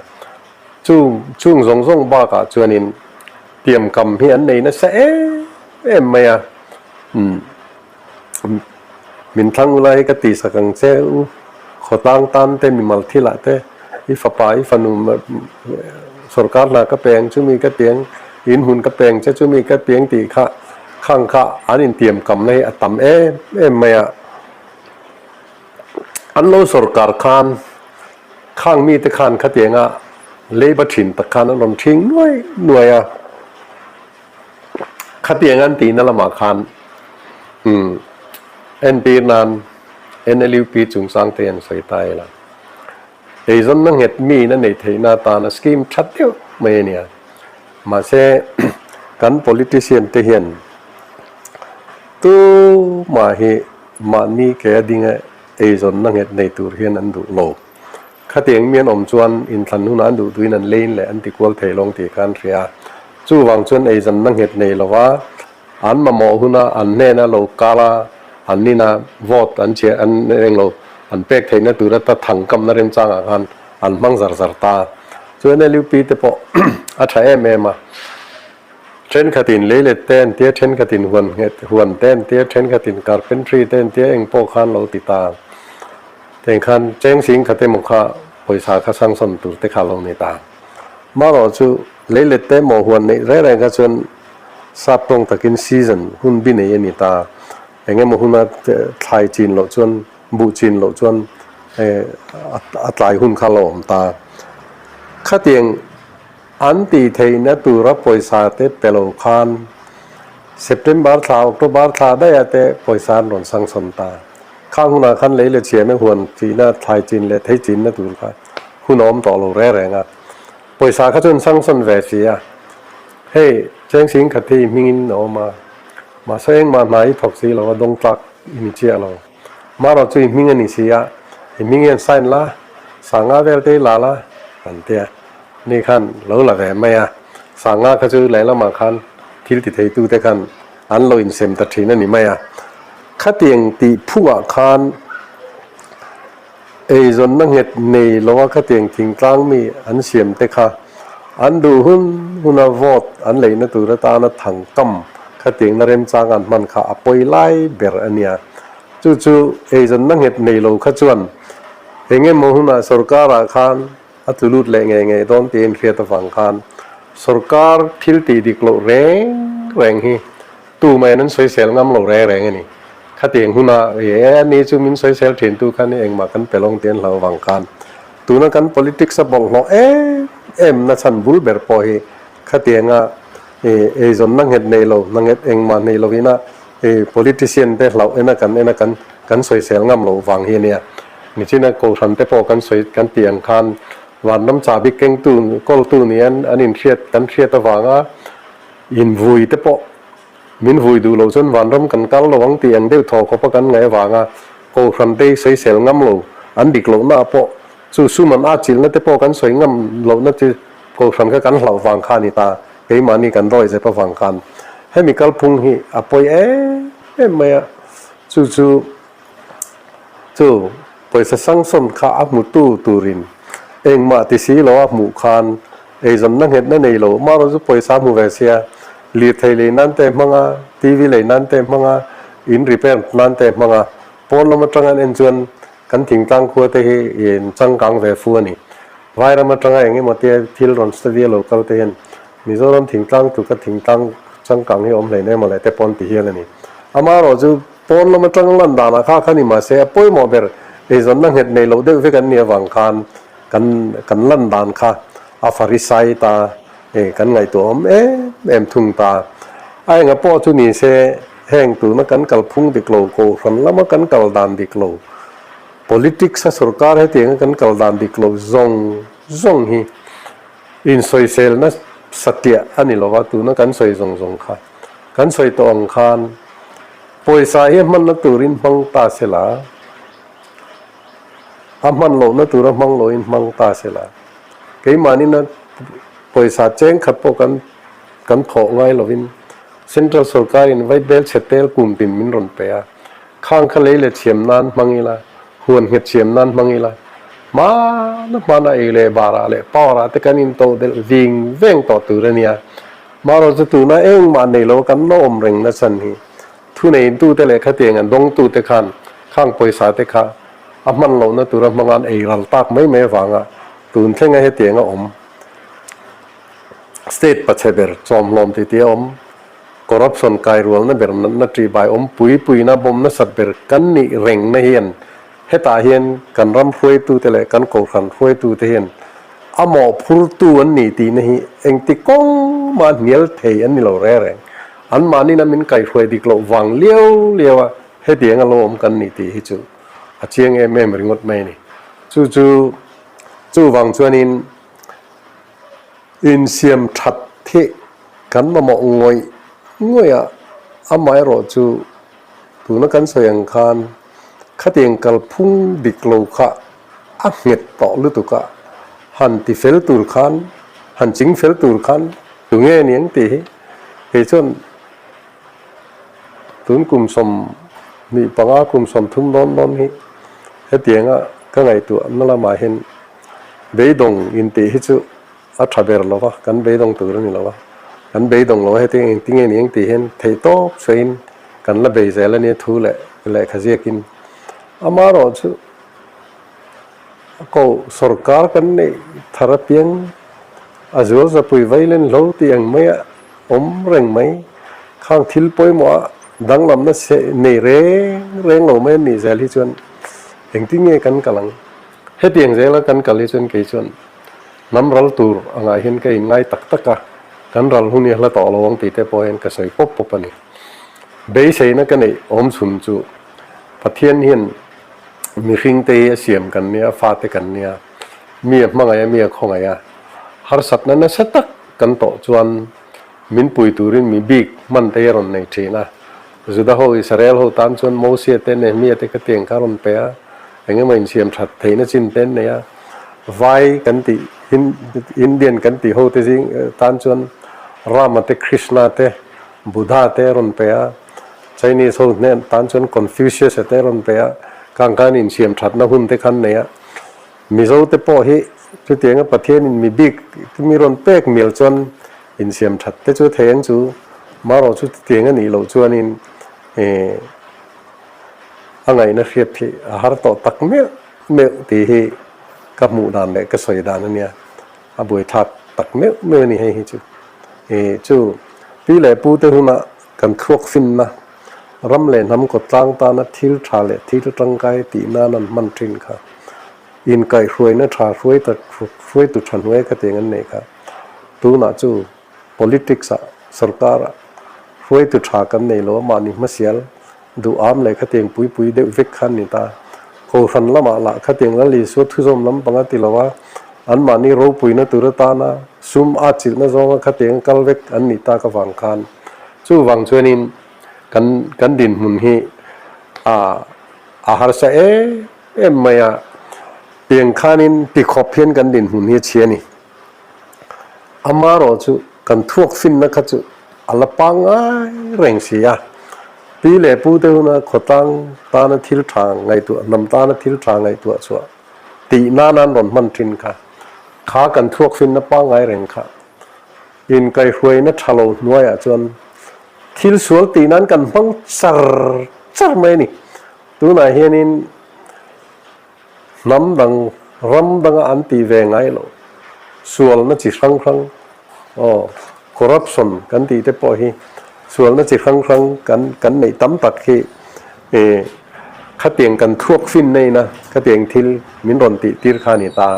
Chung chung zawng zawng bakah chuanin tiamkam hi an nei nasa em em mai a. Umm. Min thlang ula hi ka tih sak ang che u, khawtlang tan te mimal thilah te i fapa i fanu sorkar hna ka peng chumi ka tiang in hun ka peng che chumi ka tiang tih kha khang kha an intiam kamna hi a tam em em mai a. An lo sorkar khan khang mite khan khatianga leiba thin tak khan an rawn thing nuai nuai a. Khatiang an tihna lamah khan umm entir nan NLUP chungchang te an sawi ta ila. Eizawnna nghet miin a neih theihna atana scheme tha deuh mai a nia. Mahse kan politician te hian tumah hi mahni ke a dinga eizawnna nghet nei tur hian an duh lo. Khatiang mi an awm chuan inthlan hunah an duh duhin an lein leh an ti kual thei lawng tih kha an hria a. Chuvang chuan eizanna nghet nei lova an mamawh huna an hnena lo kal a, an nina vote an chhiah an eng lo an pek theihna tur ata thangkamna remchangah khan an hmang zar zar ta. Chuan LUP te pawh a tha em em a. Thenkhatin leilet te an tia, thenkhatin huan nghet huan te an tia, thenkhatin carpentry te an tia eng pawh khan lo ti ta. Teng khan cheng sing khat emaw kha pawisa kha sangsawn tur te kha lo ni ta. Marawh chu leilet te emaw huan neih reng reng kha chuan sap tawng takin season hun bi nei a ni ta. Eng emaw huna thlai chin loh chuan buh chin loh chuan a tlai hun kha lo awm ta. Khatiang An tih theihna tura pawisa te pe lo khan September thla, October thla daih ah te pawisa an rawn sangsawn ta. Khang hunah khan lei leh chhiam e huan tihna, thlai chin leh thei chinna tur kha hun a awm tawh lo reng reng a. Pawisa kha chu an sangsawn ve si a. Hei, cheng sing khat hi hmingin a awm a, mahse engmah hna i thawk si lo a, dawng tlak i ni chiah lo. Marawh chu i hming a ni si a, i hming hian sign la, sanga vel te i la la, an ti a. Ni khan lo la ve mai a, sanga kha chu lehlamah khan thil ti theitute khan an lo insem ta thin a ni mai a. Khatiang tih phungah khan eizawnna nghet nei loa khatiang thingtlang mi an siam te kha an duh hun huna vote an leihna tur atana thangkam khatiangna remchang an hman kha a pawi lai ber a nia. Chu chu eizawnna nghet nei lo kha chuan eng emaw hunah sorkarah khan A tlu lut leh ngei ngei dawn tiin hriat avang khan sorkar thil tih dik loh reng reng hi tu maiin an sawisel ngam lo reng reng a ni. Khatiang huna e ani chu min sawisel thin tu khan engmah kan pe lawng tih an hlauh avang khan tuna kan politics a bawlhhlawh em em na chhan bul ber pawh hi khatianga eizawnna nghet nei lo, hna nghet engmah nei lovina politician te hlauh ena kan ena kan kan sawisel ngam loh vang hi a nia. Nichina Kohhran te pawh kan sawi kan tih ang khan vanram chahbi kengtu kawltu nia an inhriat kan hriat avanga invui te pawh min vui duh loh chuan vanram kan kal lo ang tih ang deuh thaw khawpa kan ngaih avanga Kohhran te hi sawisel ngam lo an dik lohna ah pawh chu sum an atchilhna te pawh kan sawi ngam lohna chu Kohhran kha kan hlauh vang kha a ni ta, keimahni kan rawi zep avang khan hemi kalphung hi a pawi em em mai a, chu chu Chu pawisa sangsawn kha a hmutu turin engmah ti si lo a hmuh khan eizawnna nghetna nei lo marawh chu pawisa a hmu ve sia, lirthei lei nan te hmang a, TV lei nan te hmang a, in repair nan te hmang a, pawn lam atanga an en chuan kan thingtlang khua te hi in changkang ve fu a ni. Vairam atanga eng emaw te thil rawn study a lo kal te hian Mizoram thingtlang tluka thingtlang changkang hi awm hlein emaw leh te pawn ti hial a ni. Amaherawh chu Pawn lam atang lan danah kha kha ni mahse a pawimawh ber eizawnna nghet nei loh deuh vek an nih avang khan kan kan lan dan kha a farisai ta e kan ngaihtuah awm em em thung ta. A enga pawh chu ni se heng tuna kan kalphung dik lo kohhran lama kan kal dan dik lo politics a sorkar hetianga kan kal dan dik lo zawng zawng hi insawiselna satliah a ni lova tuna kan sawi zawng zawng kha kan sawi tawh ang khan Pawisa hi a hmanna turin hmang ta se la. A hman lohna tura hmang loin hmang ta se la, keimahnin a pawisa cheng khat pawh kan kan thawh ngai lovin Central sorkarin vaibel chhe tel kum tin min rawn pe a, khang kha lei leh thiam nan hmang ila, huan nghet thiam nan hmang ila, hmana hmana ei leh barah leh power ah te kan into delh ving veng tawh tur a nia. Marawh chu tuna engmah nei lo kan la awm reng nachhan hi Thuneitute leh khatiang an dawngtute khan khang pawisa te kha a hman lohna tura hmanga'n ei ral tak mai mai avanga tun thlenga hetiang a awm. State pachhe ber chawmhlawm titi a awm, corruption kairualna ber natna ṭihbai awm pui puina bawm nasat ber kan nih rengna hian hetah hian kan ram hruaitute leh kan kohhran hruaitute hian a mawhphurtu an ni tihna hi engti kawng mah hnial thei an ni lo reng reng. Anmahnin a min kaihhruai dik loh vang liau liau a hetiang a lo awm kan ni tih hi chu a chiang em em ringawt mai a ni. Chu chu chuvang chuanin insiam that hi kan mamawh ngawih ngawih a, amaherawh chu tuna kan sawi ang khan khatiang kalphung dik lo kha a nghet tawh lutuk a, han ti fel tur khan, han ching fel tur khan tu nge ni ang tih hi kei chuan tun kum 25 kum 30 dawn dawn hi hetianga ka ngaihtuah na lamah hian beidawng intih hi chu a tha ber lo va, kan beidawng tur a ni lo va, kan beidawng lo a hetiang engtin nge ni ang tih hian theihtawp sawiin kan la bei zel a nia thu leh lehkha ziakin amaherawh chu A ko sorkar kan neih thar apiang a zual zapui vailen hlo tih ang mai a awm reng mai. Khang thil pawimawh a danglamna se nei reng reng lo mai an nih zel hi chuan engtin nge kan kal ang? Hetiang zela kan kal hi chuan kei chuan hnam ral tur angah hian ka inngai tak tak a, kan ral hun hi a hla tawh lo ang tih te pawh hian ka sawi pawp pawp a ni. Beiseina ka neih awm chhun chu Pathian hian Mihring te hi a siam kan nia, fate kan nia, mi a hmangaih a, mi a khawngaih a, harsatna nasa tak kan tawh chuan min pui turin mi bik hman te hi a rawn nei thin a. Juda ho, Israel ho tan chuan Mosia te, Nehemia te khatiang kha a rawn pe a, eng emaw insiam that theihna chin te an nei a. Vai kan tih, Indian kan tih ho te zing tan chuan Rama te, Krishna te, Buddha te a rawn pe a. Chinese ho hnen tan chuan Confucius a te rawn pe a, khang khan insiam thatna hun te khan nei a. Mizo te pawh hi chutianga Pathianin mi bik mi rawn pek mial chuan insiam that te chu thei ang chu, marawh chu chutiang a nih loh chuanin eh a ngaihna hriat hi a har tawh tak meuh meuh tih hi ka hmuh dan leh ka sawi dan a nia. A buaithlak tak meuh meuh a ni hei hi chu. Eh chu pi leh pu te hunah Kan thluak finna, ram leh hnam kawtlang tana thil tha leh thil tangkai tih nan an hman thin kha. Inkaihhruaina tha hruaitu tha hnuai kha tiang an nei kha. Tunah chu politics ah, sorkar ah hruaitu tha kan nei lo a, mahni hmasial duh am leh khatiang pui pui deuh vek kha an ni ta. Kohhran lamah lah khatiang Lal Isua thuzawm lampang a ti lo a, anmahni ropuina tur atana sum a chilhna zawnga khatiang kal vek an nih tak avang khan chuvang chuanin kan kan dinhmun hi a a harsa em em mai a, tiang khanin tikhawp hian kan dinhmun hi a chhia a ni. Amaherawh chu kan thuak finna kha chu a la pangngai reng si a, pi leh pu te huna khawtlang tana thil tha ngaihtuah, hnam tana thil tha ngaihtuah chhuah tih nan an rawn hman thin kha, kha kan thuak finna pangngai reng kha inkaihhruaina tha lo hnuaiah chuan thil sual tih nan kan hmang char char mai a ni. Tunah hianin. Hnam dang, ram danga an tih ve ngai loh, sualna chi hrang hrang, aw, corruption kan tih te pawh hi sualna chi hrang hrang kan kan neih tam tak hi eh khatiang kan thuak fin neina khatiang thil min rawn tih tir kha a ni ta.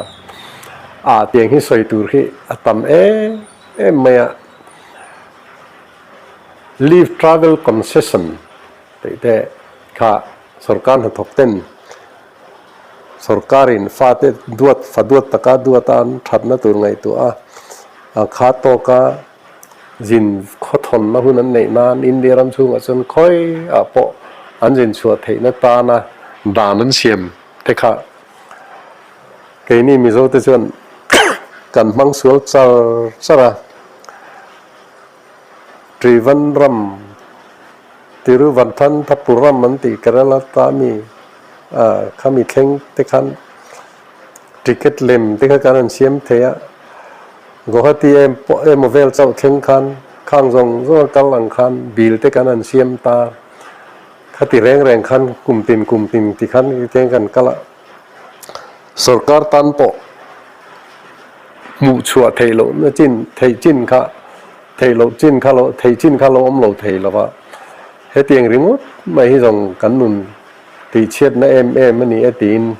Ah tiang hi sawi tur hi a tam em em mai a. Leave travel concession tih te kha Sorkar hnathawk ten sorkarin fate duat fa duat taka duata an thatna tur ngaihtuah a, a kha tawka zin khawthawnna hun an neih nan India ram chhungah chuan khawi ah pawh an zin chhuah theihna tana dan an siam te kha. Keini Mizo te chuan kan hmang sual char char a, Trivandrum, Tiruvanthanthapuram an tih Kerala ta mi khami thleng te khan ticket lem te kha kan han siam thei a, Guwahati em pawh emaw vel chauh thleng khan khang zawng zawng a kal ang khan bill te kan han siam ta, khati reng reng khan kum tin kum tin ti khan teng kan kal a. Sorkar tan pawh hmuh chhuah theih lohna chin theih chin kha theih loh chin kha lo theih chin kha lo awm lo thei lo va, hetiang ringawt mai hi zawng kan nun tihchhiatna em em a ni e tiin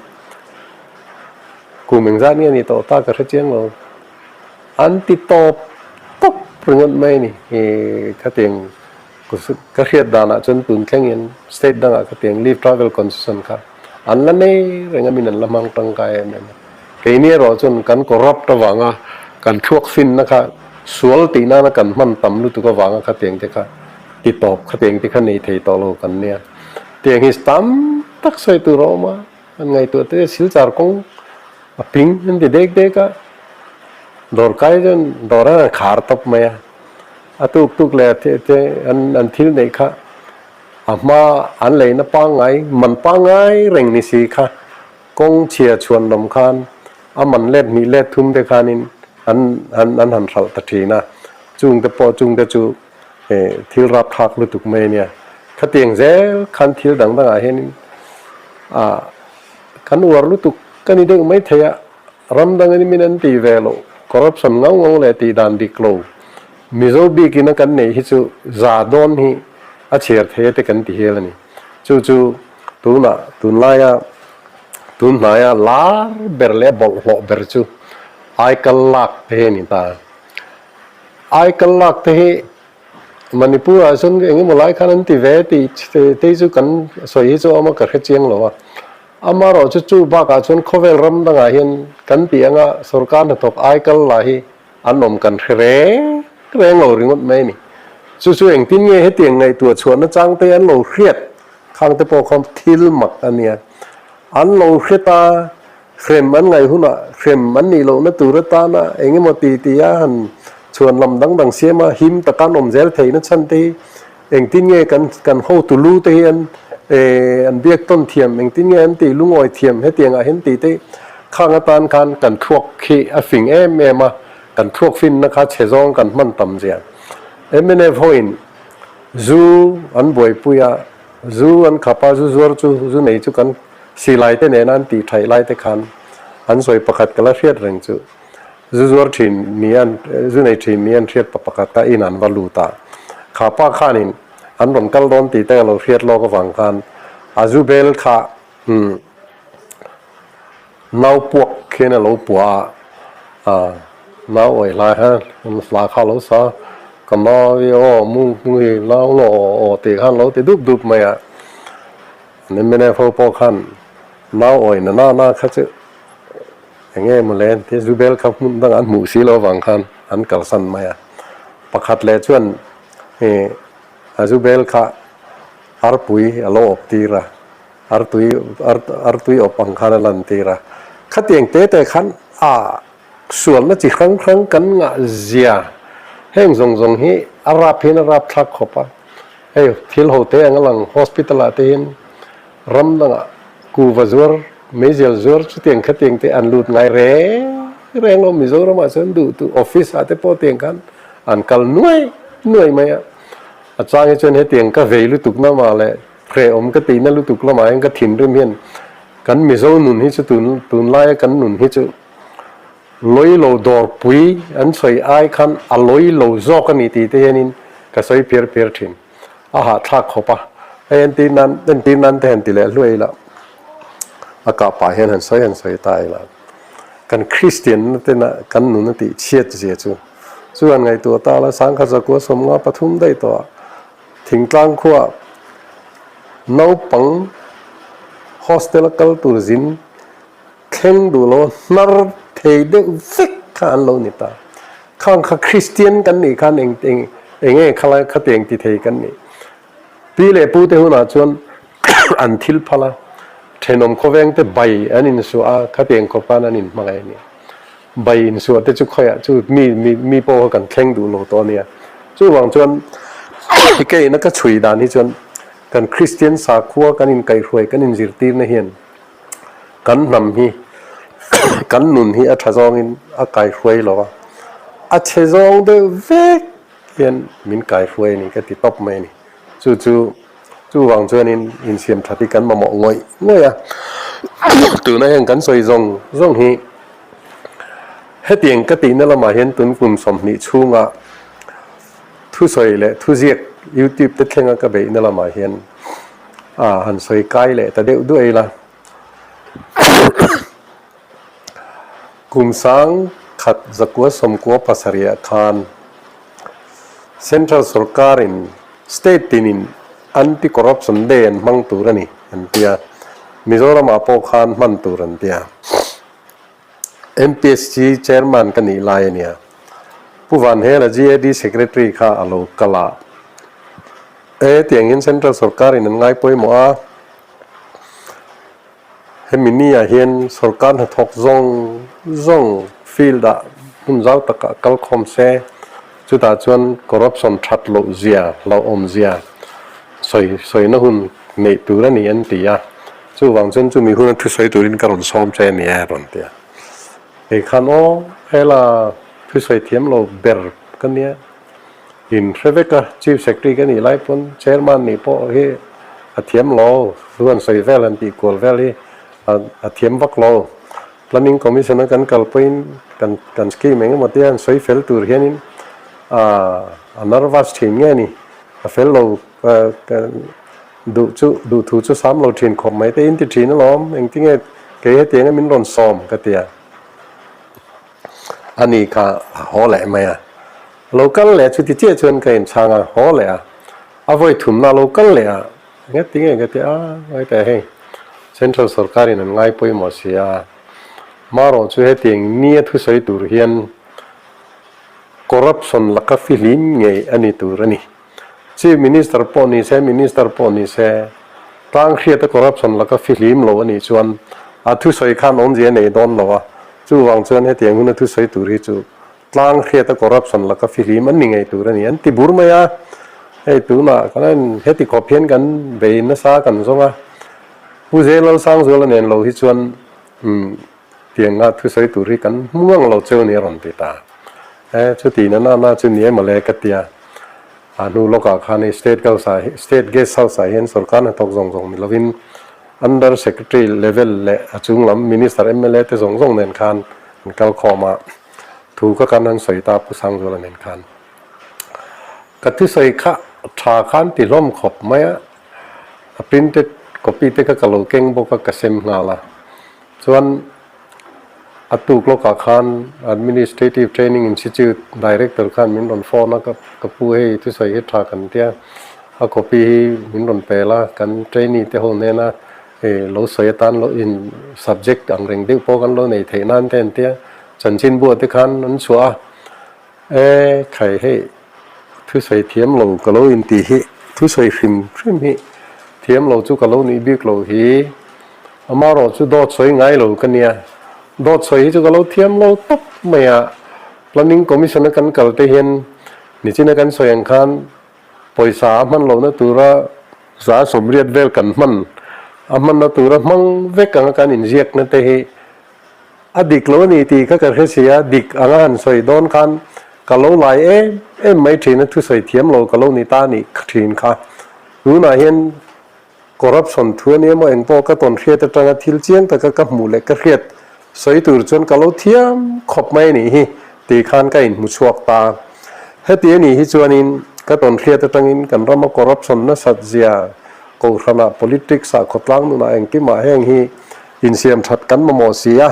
kum engzat nge ni tawh ta ka hre chiang lo. An ti tawp tawp ringawt mai a ni khatiang Ka hriat danah chuan tun thlengin state dangah ka tiang leave travel concession kha an la nei reng a min an la hmang tangkai em em a. Keini erawh chuan kan corrupt avanga kan thluak finna kha sual tih nana kan hman tam lutuk avanga khatiang te kha ti tawp khatiang te kha nei thei tawh lo kan nia. Tiang hi tam tak sawi tur a awm a, an ngaihtuah te silchar kawng a ping an ti dek dek a, dawrkai chuan dawr an khar tawp mai a. A tuk tuk leh te te an an thil neih kha a hma an leina pangngai man pangngai reng ni si kha kawng chhia chhuan lam khan a man let hnih let thum te khanin an an an han hralh ta thin a, chung te pawh chung te chu thil rapthlak lutuk mai a nia. Khatiang zel khan thil dang dangah hianin ah kan uar lutuk ka ni deuh mai thei a. Ram dang in min an tih ve loh, corruption ngau ngau leh tih dan dik lo, Mizo bikin a kan neih hi chu za dawn hi a chhiar thei a te kan ti hial a ni. Chu chu tunah tunlaia tun hnaia lar ber leh bawlhhlawh ber chu aikal lak te hi a ni ta. Aikal lak te hi Manipur ah chuan eng emaw lai khan an ti ve tih te hi chu kan sawi hi chu a awm a ka hre chiang lo a. Amaherawh chu chu bakah chuan khawvel ram dangah hian kan tih anga sorkar hnathawk aikal lah hi an awm kan hre reng reng lo ringawt mai a ni. Chu chu engtin nge hetiang ngaihtuah chhuahna changte an lo hriat khang te pawh kha thil mak a nia. An lo hre ta, hrem an ngaih hunah hrem an nih lohna tur atana eng emaw ti ti a han chhuan lam dang dang siam a, him taka an awm zel theihna chhan te hi Engtin nge kan kan hotu lu te hi an an biak tawn thiam, engtin nge an tih lungawi thiam hetiang ah hian tih te khang atan khan kan thluak khi a fing em em a, kan thluak finna kha chhe zawng kan hman tam zia. Mnf hoin zu an buaipui a, zu an khap a, zu zuar chu zu nei chu kan silai te nena an tih thaih lai te khan an sawi pakhat ka la hriat reng chu. Zu zuar thin ni an zu nei thin ni an hriat pa pakhat kha in an va lut a, kha pa khanin an rawn kal dawn tih te a lo hriat lawk avang khan a zu bel kha umm nau puak khian a lo puah a, ah nau awih hlai khan hla kha a lo sa ka nau hi aw mu mu hi nau law aw aw tih khan a lo ti dup dup mai a, an mnf ho pawh khan nau awih na na na kha chu. Enge maw le ti Zubel kha hmun dangah an hmuh si lo avang khan an kalsan mai a. Pakhat leh chuan ih a Zubel kha arpui a lo awp tir a, artui artui awp ang khan a lan tir a. Khatiang te te khan a sualna chi hrang hrang kan ngah zia heng zawng zawng hi a rap hian a rap thlak khawp a. Hei thil ho te ang a lang hospital ah te hian Ram dangah kuva zuar, meizial zuar chutiang khatiang te an lut ngai reng reng lo. Mizoramah chuan duh tu office ah te pawh tiang khan an kal nuai nuai mai a. A chang hi chuan hetiang ka vei lutuk lamah leh hrehawm ka tihna lutuk lamah hian ka thinrim hian kan Mizo nun hi chu tun tunlaia kan nun hi chu lawi lo dawrpui an sawi ai khan a lawi lo zawk a ni tih te hianin ka sawi phiar phiar thin. A hahthlak khawp a, hei entir nan entir nan te han ti leh hluai ila, a kah pah hian han sawi han sawi ta ila, kan Kristian na tena kan nun a tih chhiat zia chu chu han ngaihtuah ta la, sangkhat zakua sawmnga pathum daih tawh ah thingtlang khuaa naupang hostel a kal tur zin thleng duh lo hnar thei deuh vek kha an lo ni ta. Khang kha Kristian kan nih khan eng eng eng nge khalai khatiang ti thei kan nih. Pi leh pu te hunah chuan an thil phal a. Thenawm khawveng te bai an insuah a, khatiang khawp khan an inhmangaih a nia. Bai insuah te chu khawiah chu mi mi mi pawh kha kan thleng duh lo tawh a nia. Chuvang chuan keina ka chhui dan hi chuan kan Kristian sakhua kan inkaihhruai kan inzirtirna hian kan hnam hi kan nun hi a tha zawngin a kaihruai lo a, a chhe zawng deuh vek hian min kaihruai a ni ka ti tawp mai a ni. Chu chu chuvang chuanin insiam that hi kan mamawh ngawih ngawih a, tuna heng kan sawi zawng zawng hi hetiang ka tihna lamah hian tun kum 20 chhunga thusawi leh thuziak youtube te thlenga ka beihna lamah hian a han sawi kai leh ta deuh duai ila. Kum 1997 khan Central sorkarin State tinin Anti Corruption Day an hmang tur a ni an ti a, Mizoramah pawh khan hman tur an ti a. MPSC Chairman ka nih lai a nia. Pu Vanhela GAD Secretary kha a lo kal a. E tiang hian Central sorkarin an ngai pawimawh a. Hemi ni ah hian sorkar hnathawk zawng zawng field ah hmun zau takah kal khawm se, chutah chuan corruption that loh zia, hlauhawm zia sawi sawina hun neih tur a ni an ti a, chuvang chuan chumi huna thusawi turin ka rawn sawm che a ni e rawn ti a. Kei khan aw hela thusawi thiam lo ber ka nia. In hre vek a, Chief Secretary ka nih lai pawn Chairman nih pawh hi a thiam lo, thu an sawi vel an tih kual vel hi a thiam vak lo. Planning Commission a kan kal pawhin kan kan scheme eng emaw tia an sawi fel tur hianin a nervous thin nge ni, a fel lo duh chu duh thu chu sam lo thin khawp mai te in ti thin alawm, engtinge kei hetianga min rawn sawm ka ti a. A ni kha a haw leh mai a. Lo kal leh chuti chiah chuan ka inchhang a, haw leh a. A vawi thumna lo kal leh a, engati nge ka ti a, ngaite hei Central sorkarin an ngai pawimawh si a, marawh chu hetiang nia thusawi tur hian corruption laka fihlim ngei a ni tur a ni. Chief Minister pawh ni se, Minister pawh ni se, tlang hriata corruption laka fihlim lo a nih chuan a thusawi khan awmzia a nei dawn lo a, chuvang chuan hetiang huna thusawi tur hi chu Tlang hriata corruption laka fihlim an ni ngei tur a ni an ti bur mai a, hei tunah kan en heti khawp hian kan bei nasa kan zawng a, Pu Zelalsangzuala nen lo hi chuan umm tianga thusawi tur hi kan hmu ang lo cheu a ni a rawn ti ta. E chuti na na na chu ni em ale ka tia, a hnu lawkah khan hei state house ah state guest house ah hian sorkar hnathawk zawng zawng ni lovin under secretary level leh a chung lam minister mla te zawng zawng nen khan an kal khawm a. Thu ka kan an sawi ta Pu Sangzuala nen khan. Ka thusawi kha tha khan ti hlawm khawp mai a, a printed copy te kha ka lo keng bawk a ka sem nghal a. Chuan a tuk lawkah khan Administrative Training Institute Director khan min rawn phone a, ka pu hei thusawi hi tha kan tia, a copy hi min rawn pel a, kan trainee te ho hnena hei lo sawi atan lo in subject ang reng deuh pawh kan lo nei theih nan te an tia. Chanchinbua te khan an chhuah a, E khai hei thusawi thiam lo ka lo intih hi, thusawi hrim hrim hi thiam lo chu ka lo nih bik lo hi, amarawh chu dawt sawi ngai lo ka nia, dawt sawi hi chu ka lo thiam lo tawp mai a, Planning Commission a kan kal te hian nichina kan sawi ang khan pawisa a hman lohna tura 80% vel kan hman, a hmanna tura hmang vek anga kan inziakna te hi A dik lo a ni tih kha ka hre si a, dik anga han sawi dawn khan ka lo lai em em mai thin a, thusawi thiam lo ka lo ni ta nih thin kha. Tunah hian corruption thu a ni emaw engpawh ka tawn hriat atanga thil chiang taka ka hmuh leh ka hriat sawi tur chuan ka lo thiam khawp mai a nih hi tih khan ka inhmu chhuak ta. Heti a nih hi chuanin ka tawn hriat atangin kan rama corruption nasat zia kohhranah politics ah khawtlang nunah engkimah heng hi Insiam that kan mamawh si a,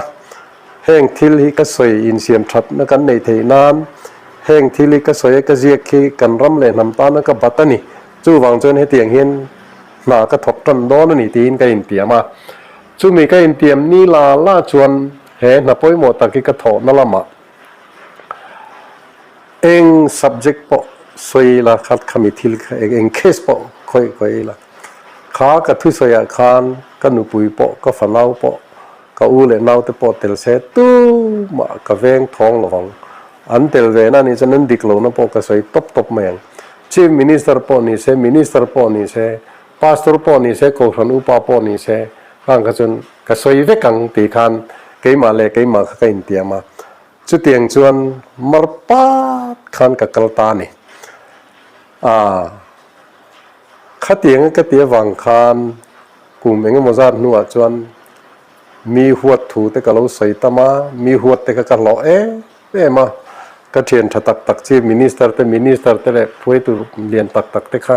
heng thil hi ka sawi insiam thatna kan neih theih nan heng thil hi ka sawi a ka ziak khi kan ram leh hnam tana ka bat a ni, chuvang chuan hetiang hian hna ka thawk tan dawn a ni tiin ka intiam a. Chumi ka intiam ni la la chuan he hna pawimawh tak hi ka thawhna lamah eng subject pawh sawi ila kha khami thil kha eng case pawh khawih khawih ila kha ka thusawiah khan. Ka nupui pawh, ka fanau pawh, ka u leh naute pawh tel se tumah ka veng thawng lo vang. An tel ve na nih chuan an dik lohna pawh ka sawi tawp tawp mai ang. Chief Minister pawh ni se, Minister pawh ni se, Pastor pawh ni se, Kohhran upa pawh ni se, khang kha chuan ka sawi vek ang tih khan keimah leh keimah kha ka intiam a. Chutiang chuan mar pat khan ka kal ta a ni. Aaa. Khatianga ka ti avang khan kum eng emaw zat hnuah chuan mi huat thu te ka lo sawi tam a, mi huat te kha ka hlawh em em a, ka thian tha tak tak chi minister te minister te leh hruaitu lian tak tak te kha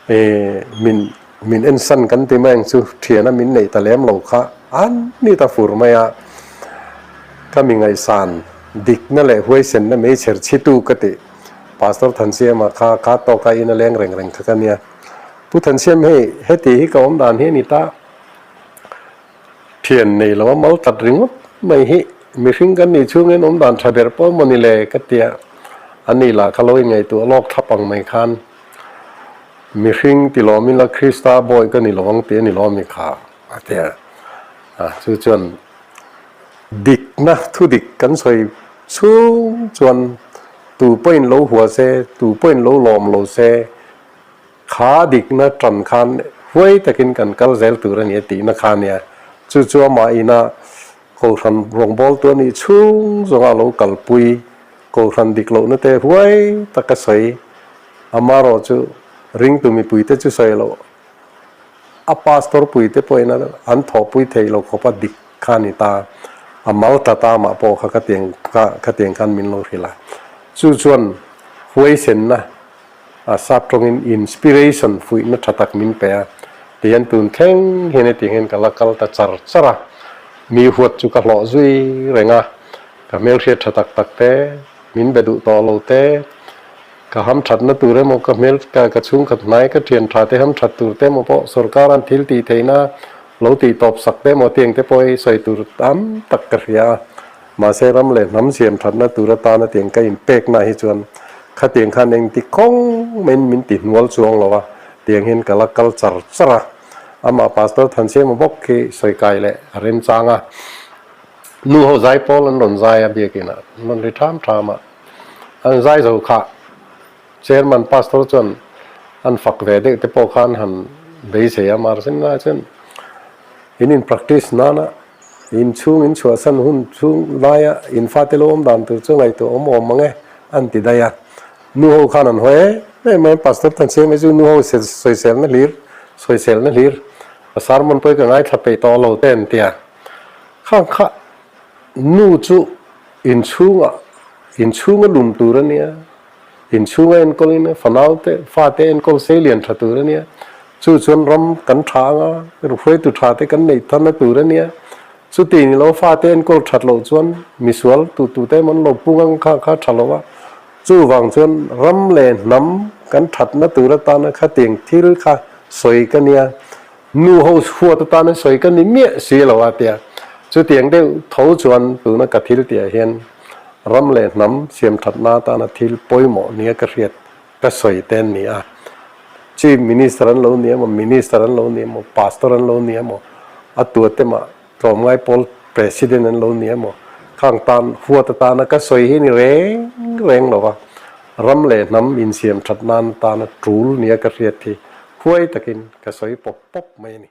eh min min ensan kan ti mai ang chu thiana min neih ta lem lo kha an ni ta fur mai a, ka mi ngaihsan dikna leh huaisenna meichher chhitu ka tih. Pastor Thansiama kha kha tawka in a leng reng reng kha ka nia. Pu Thansiam hei heti hi ka awm dan hi a ni ta. Thian nei lo a mal tlat ringawt mai hi mihring kan nih chhungin awm dan tha ber pawh maw ni le ka tia. A ni lah kha lo inngaihtuah lawk thlap ang mai khan mihring ti lawm ila Krista bawi ka ni lo ang tih a ni lawm i kha a tia. A chu chuan dikna thudik kan sawi chhung chuan Tu pawhin lo hua se, tu pawhin lo lawm lo se, kha dikna tan khan huai takin kan kal zel tur a ni a tihna kha a nia. Chu chu amah ina Kohhran rawngbawltu a nih chhung zawnga lo kalpui, Kohhran dik lohna te huai taka sawi, amarawh chu ringtu mipuite chu sawi loh. A pastor puite pawhin an thawhpui theih lo khawp a dik kha a ni ta. A mal ta ta mah pawh kha khatiang khatiang khan min lo hrilh a. Chu chuan huaisenna a sap tawngin inspiration fuihna tha tak min pe a. Tihian tun thleng hian hetiang hian ka la kal ta char char a. Mi huat chu ka hlawh zui reng a. Ka hmelhriat tha tak tak te, min be duh tawh lo te, Ka ham thatna tur emaw, ka hmel ka ka chhungkhat hnai ka thian tha te ham that tur te emaw pawh sorkar an thil tih theihna lo tih tawp sak te emaw tiang te pawh hi sawi tur tam tak ka hria a. Mahse ram leh hnam siam thatna tur atana tiang ka inpekna hi chuan khatiang khan engti kawng maiin min ti hnual chuang lo a, tiang hian ka la kal char char a. Amah Pastor Thansiama bawk khi sawi kai leh a remchang a. Nu ho zai pawl an rawn zai a biakinah an rawn ri tham tham a. An zai zo kha Chairman Pastor chuan an fak ve deuh te pawh khan han beisei a, mahse lai chuan in in practice nana in chhung in chhuahsan hun chhung laia in fate lo awm dan tur chu ngaihtuah awm awm mang e an ti daih a. Nu ho khan an hawi em em mai a, Pastor Thansiama hi chu nu ho sawiselna hlir sawiselna hlir a sermon pawh hi ka ngaithla peih tawh lo te an ti a. Khang kha nu chu Inchhungah, inchhunga lum tur a nia, inchhunga enkawlin fanau te, fate enkawl sei lian tha tur a nia, chu chuan ram kan tha anga, hruaitu tha te kan neih tharna tur a nia, chuti ni lo fate enkawl that loh chuan misual tu tu te emaw an lo pung ang kha kha tha lo a, chuvang chuan ram leh hnam kan thatna tur atana khatiang thil kha sawi ka nia. Nu ho huat atana sawi ka ni miah si lo a tia. Chutiang deuh tho chuan tuna ka thil tihah hian ram leh hnam siam thatna atana thil pawimawh nia ka hriat ka sawi te an ni a. Chief Minister an lo ni emaw, Minister an lo ni emaw, Pastor an lo ni emaw, a tuate mah tlawmngai pawl President an lo ni emaw, khang tan huat atana ka sawi hi ni reng reng lo va, ram leh hnam insiam that nan tana tul nia ka hriat hi huai takin ka sawi pawp pawp mai a ni.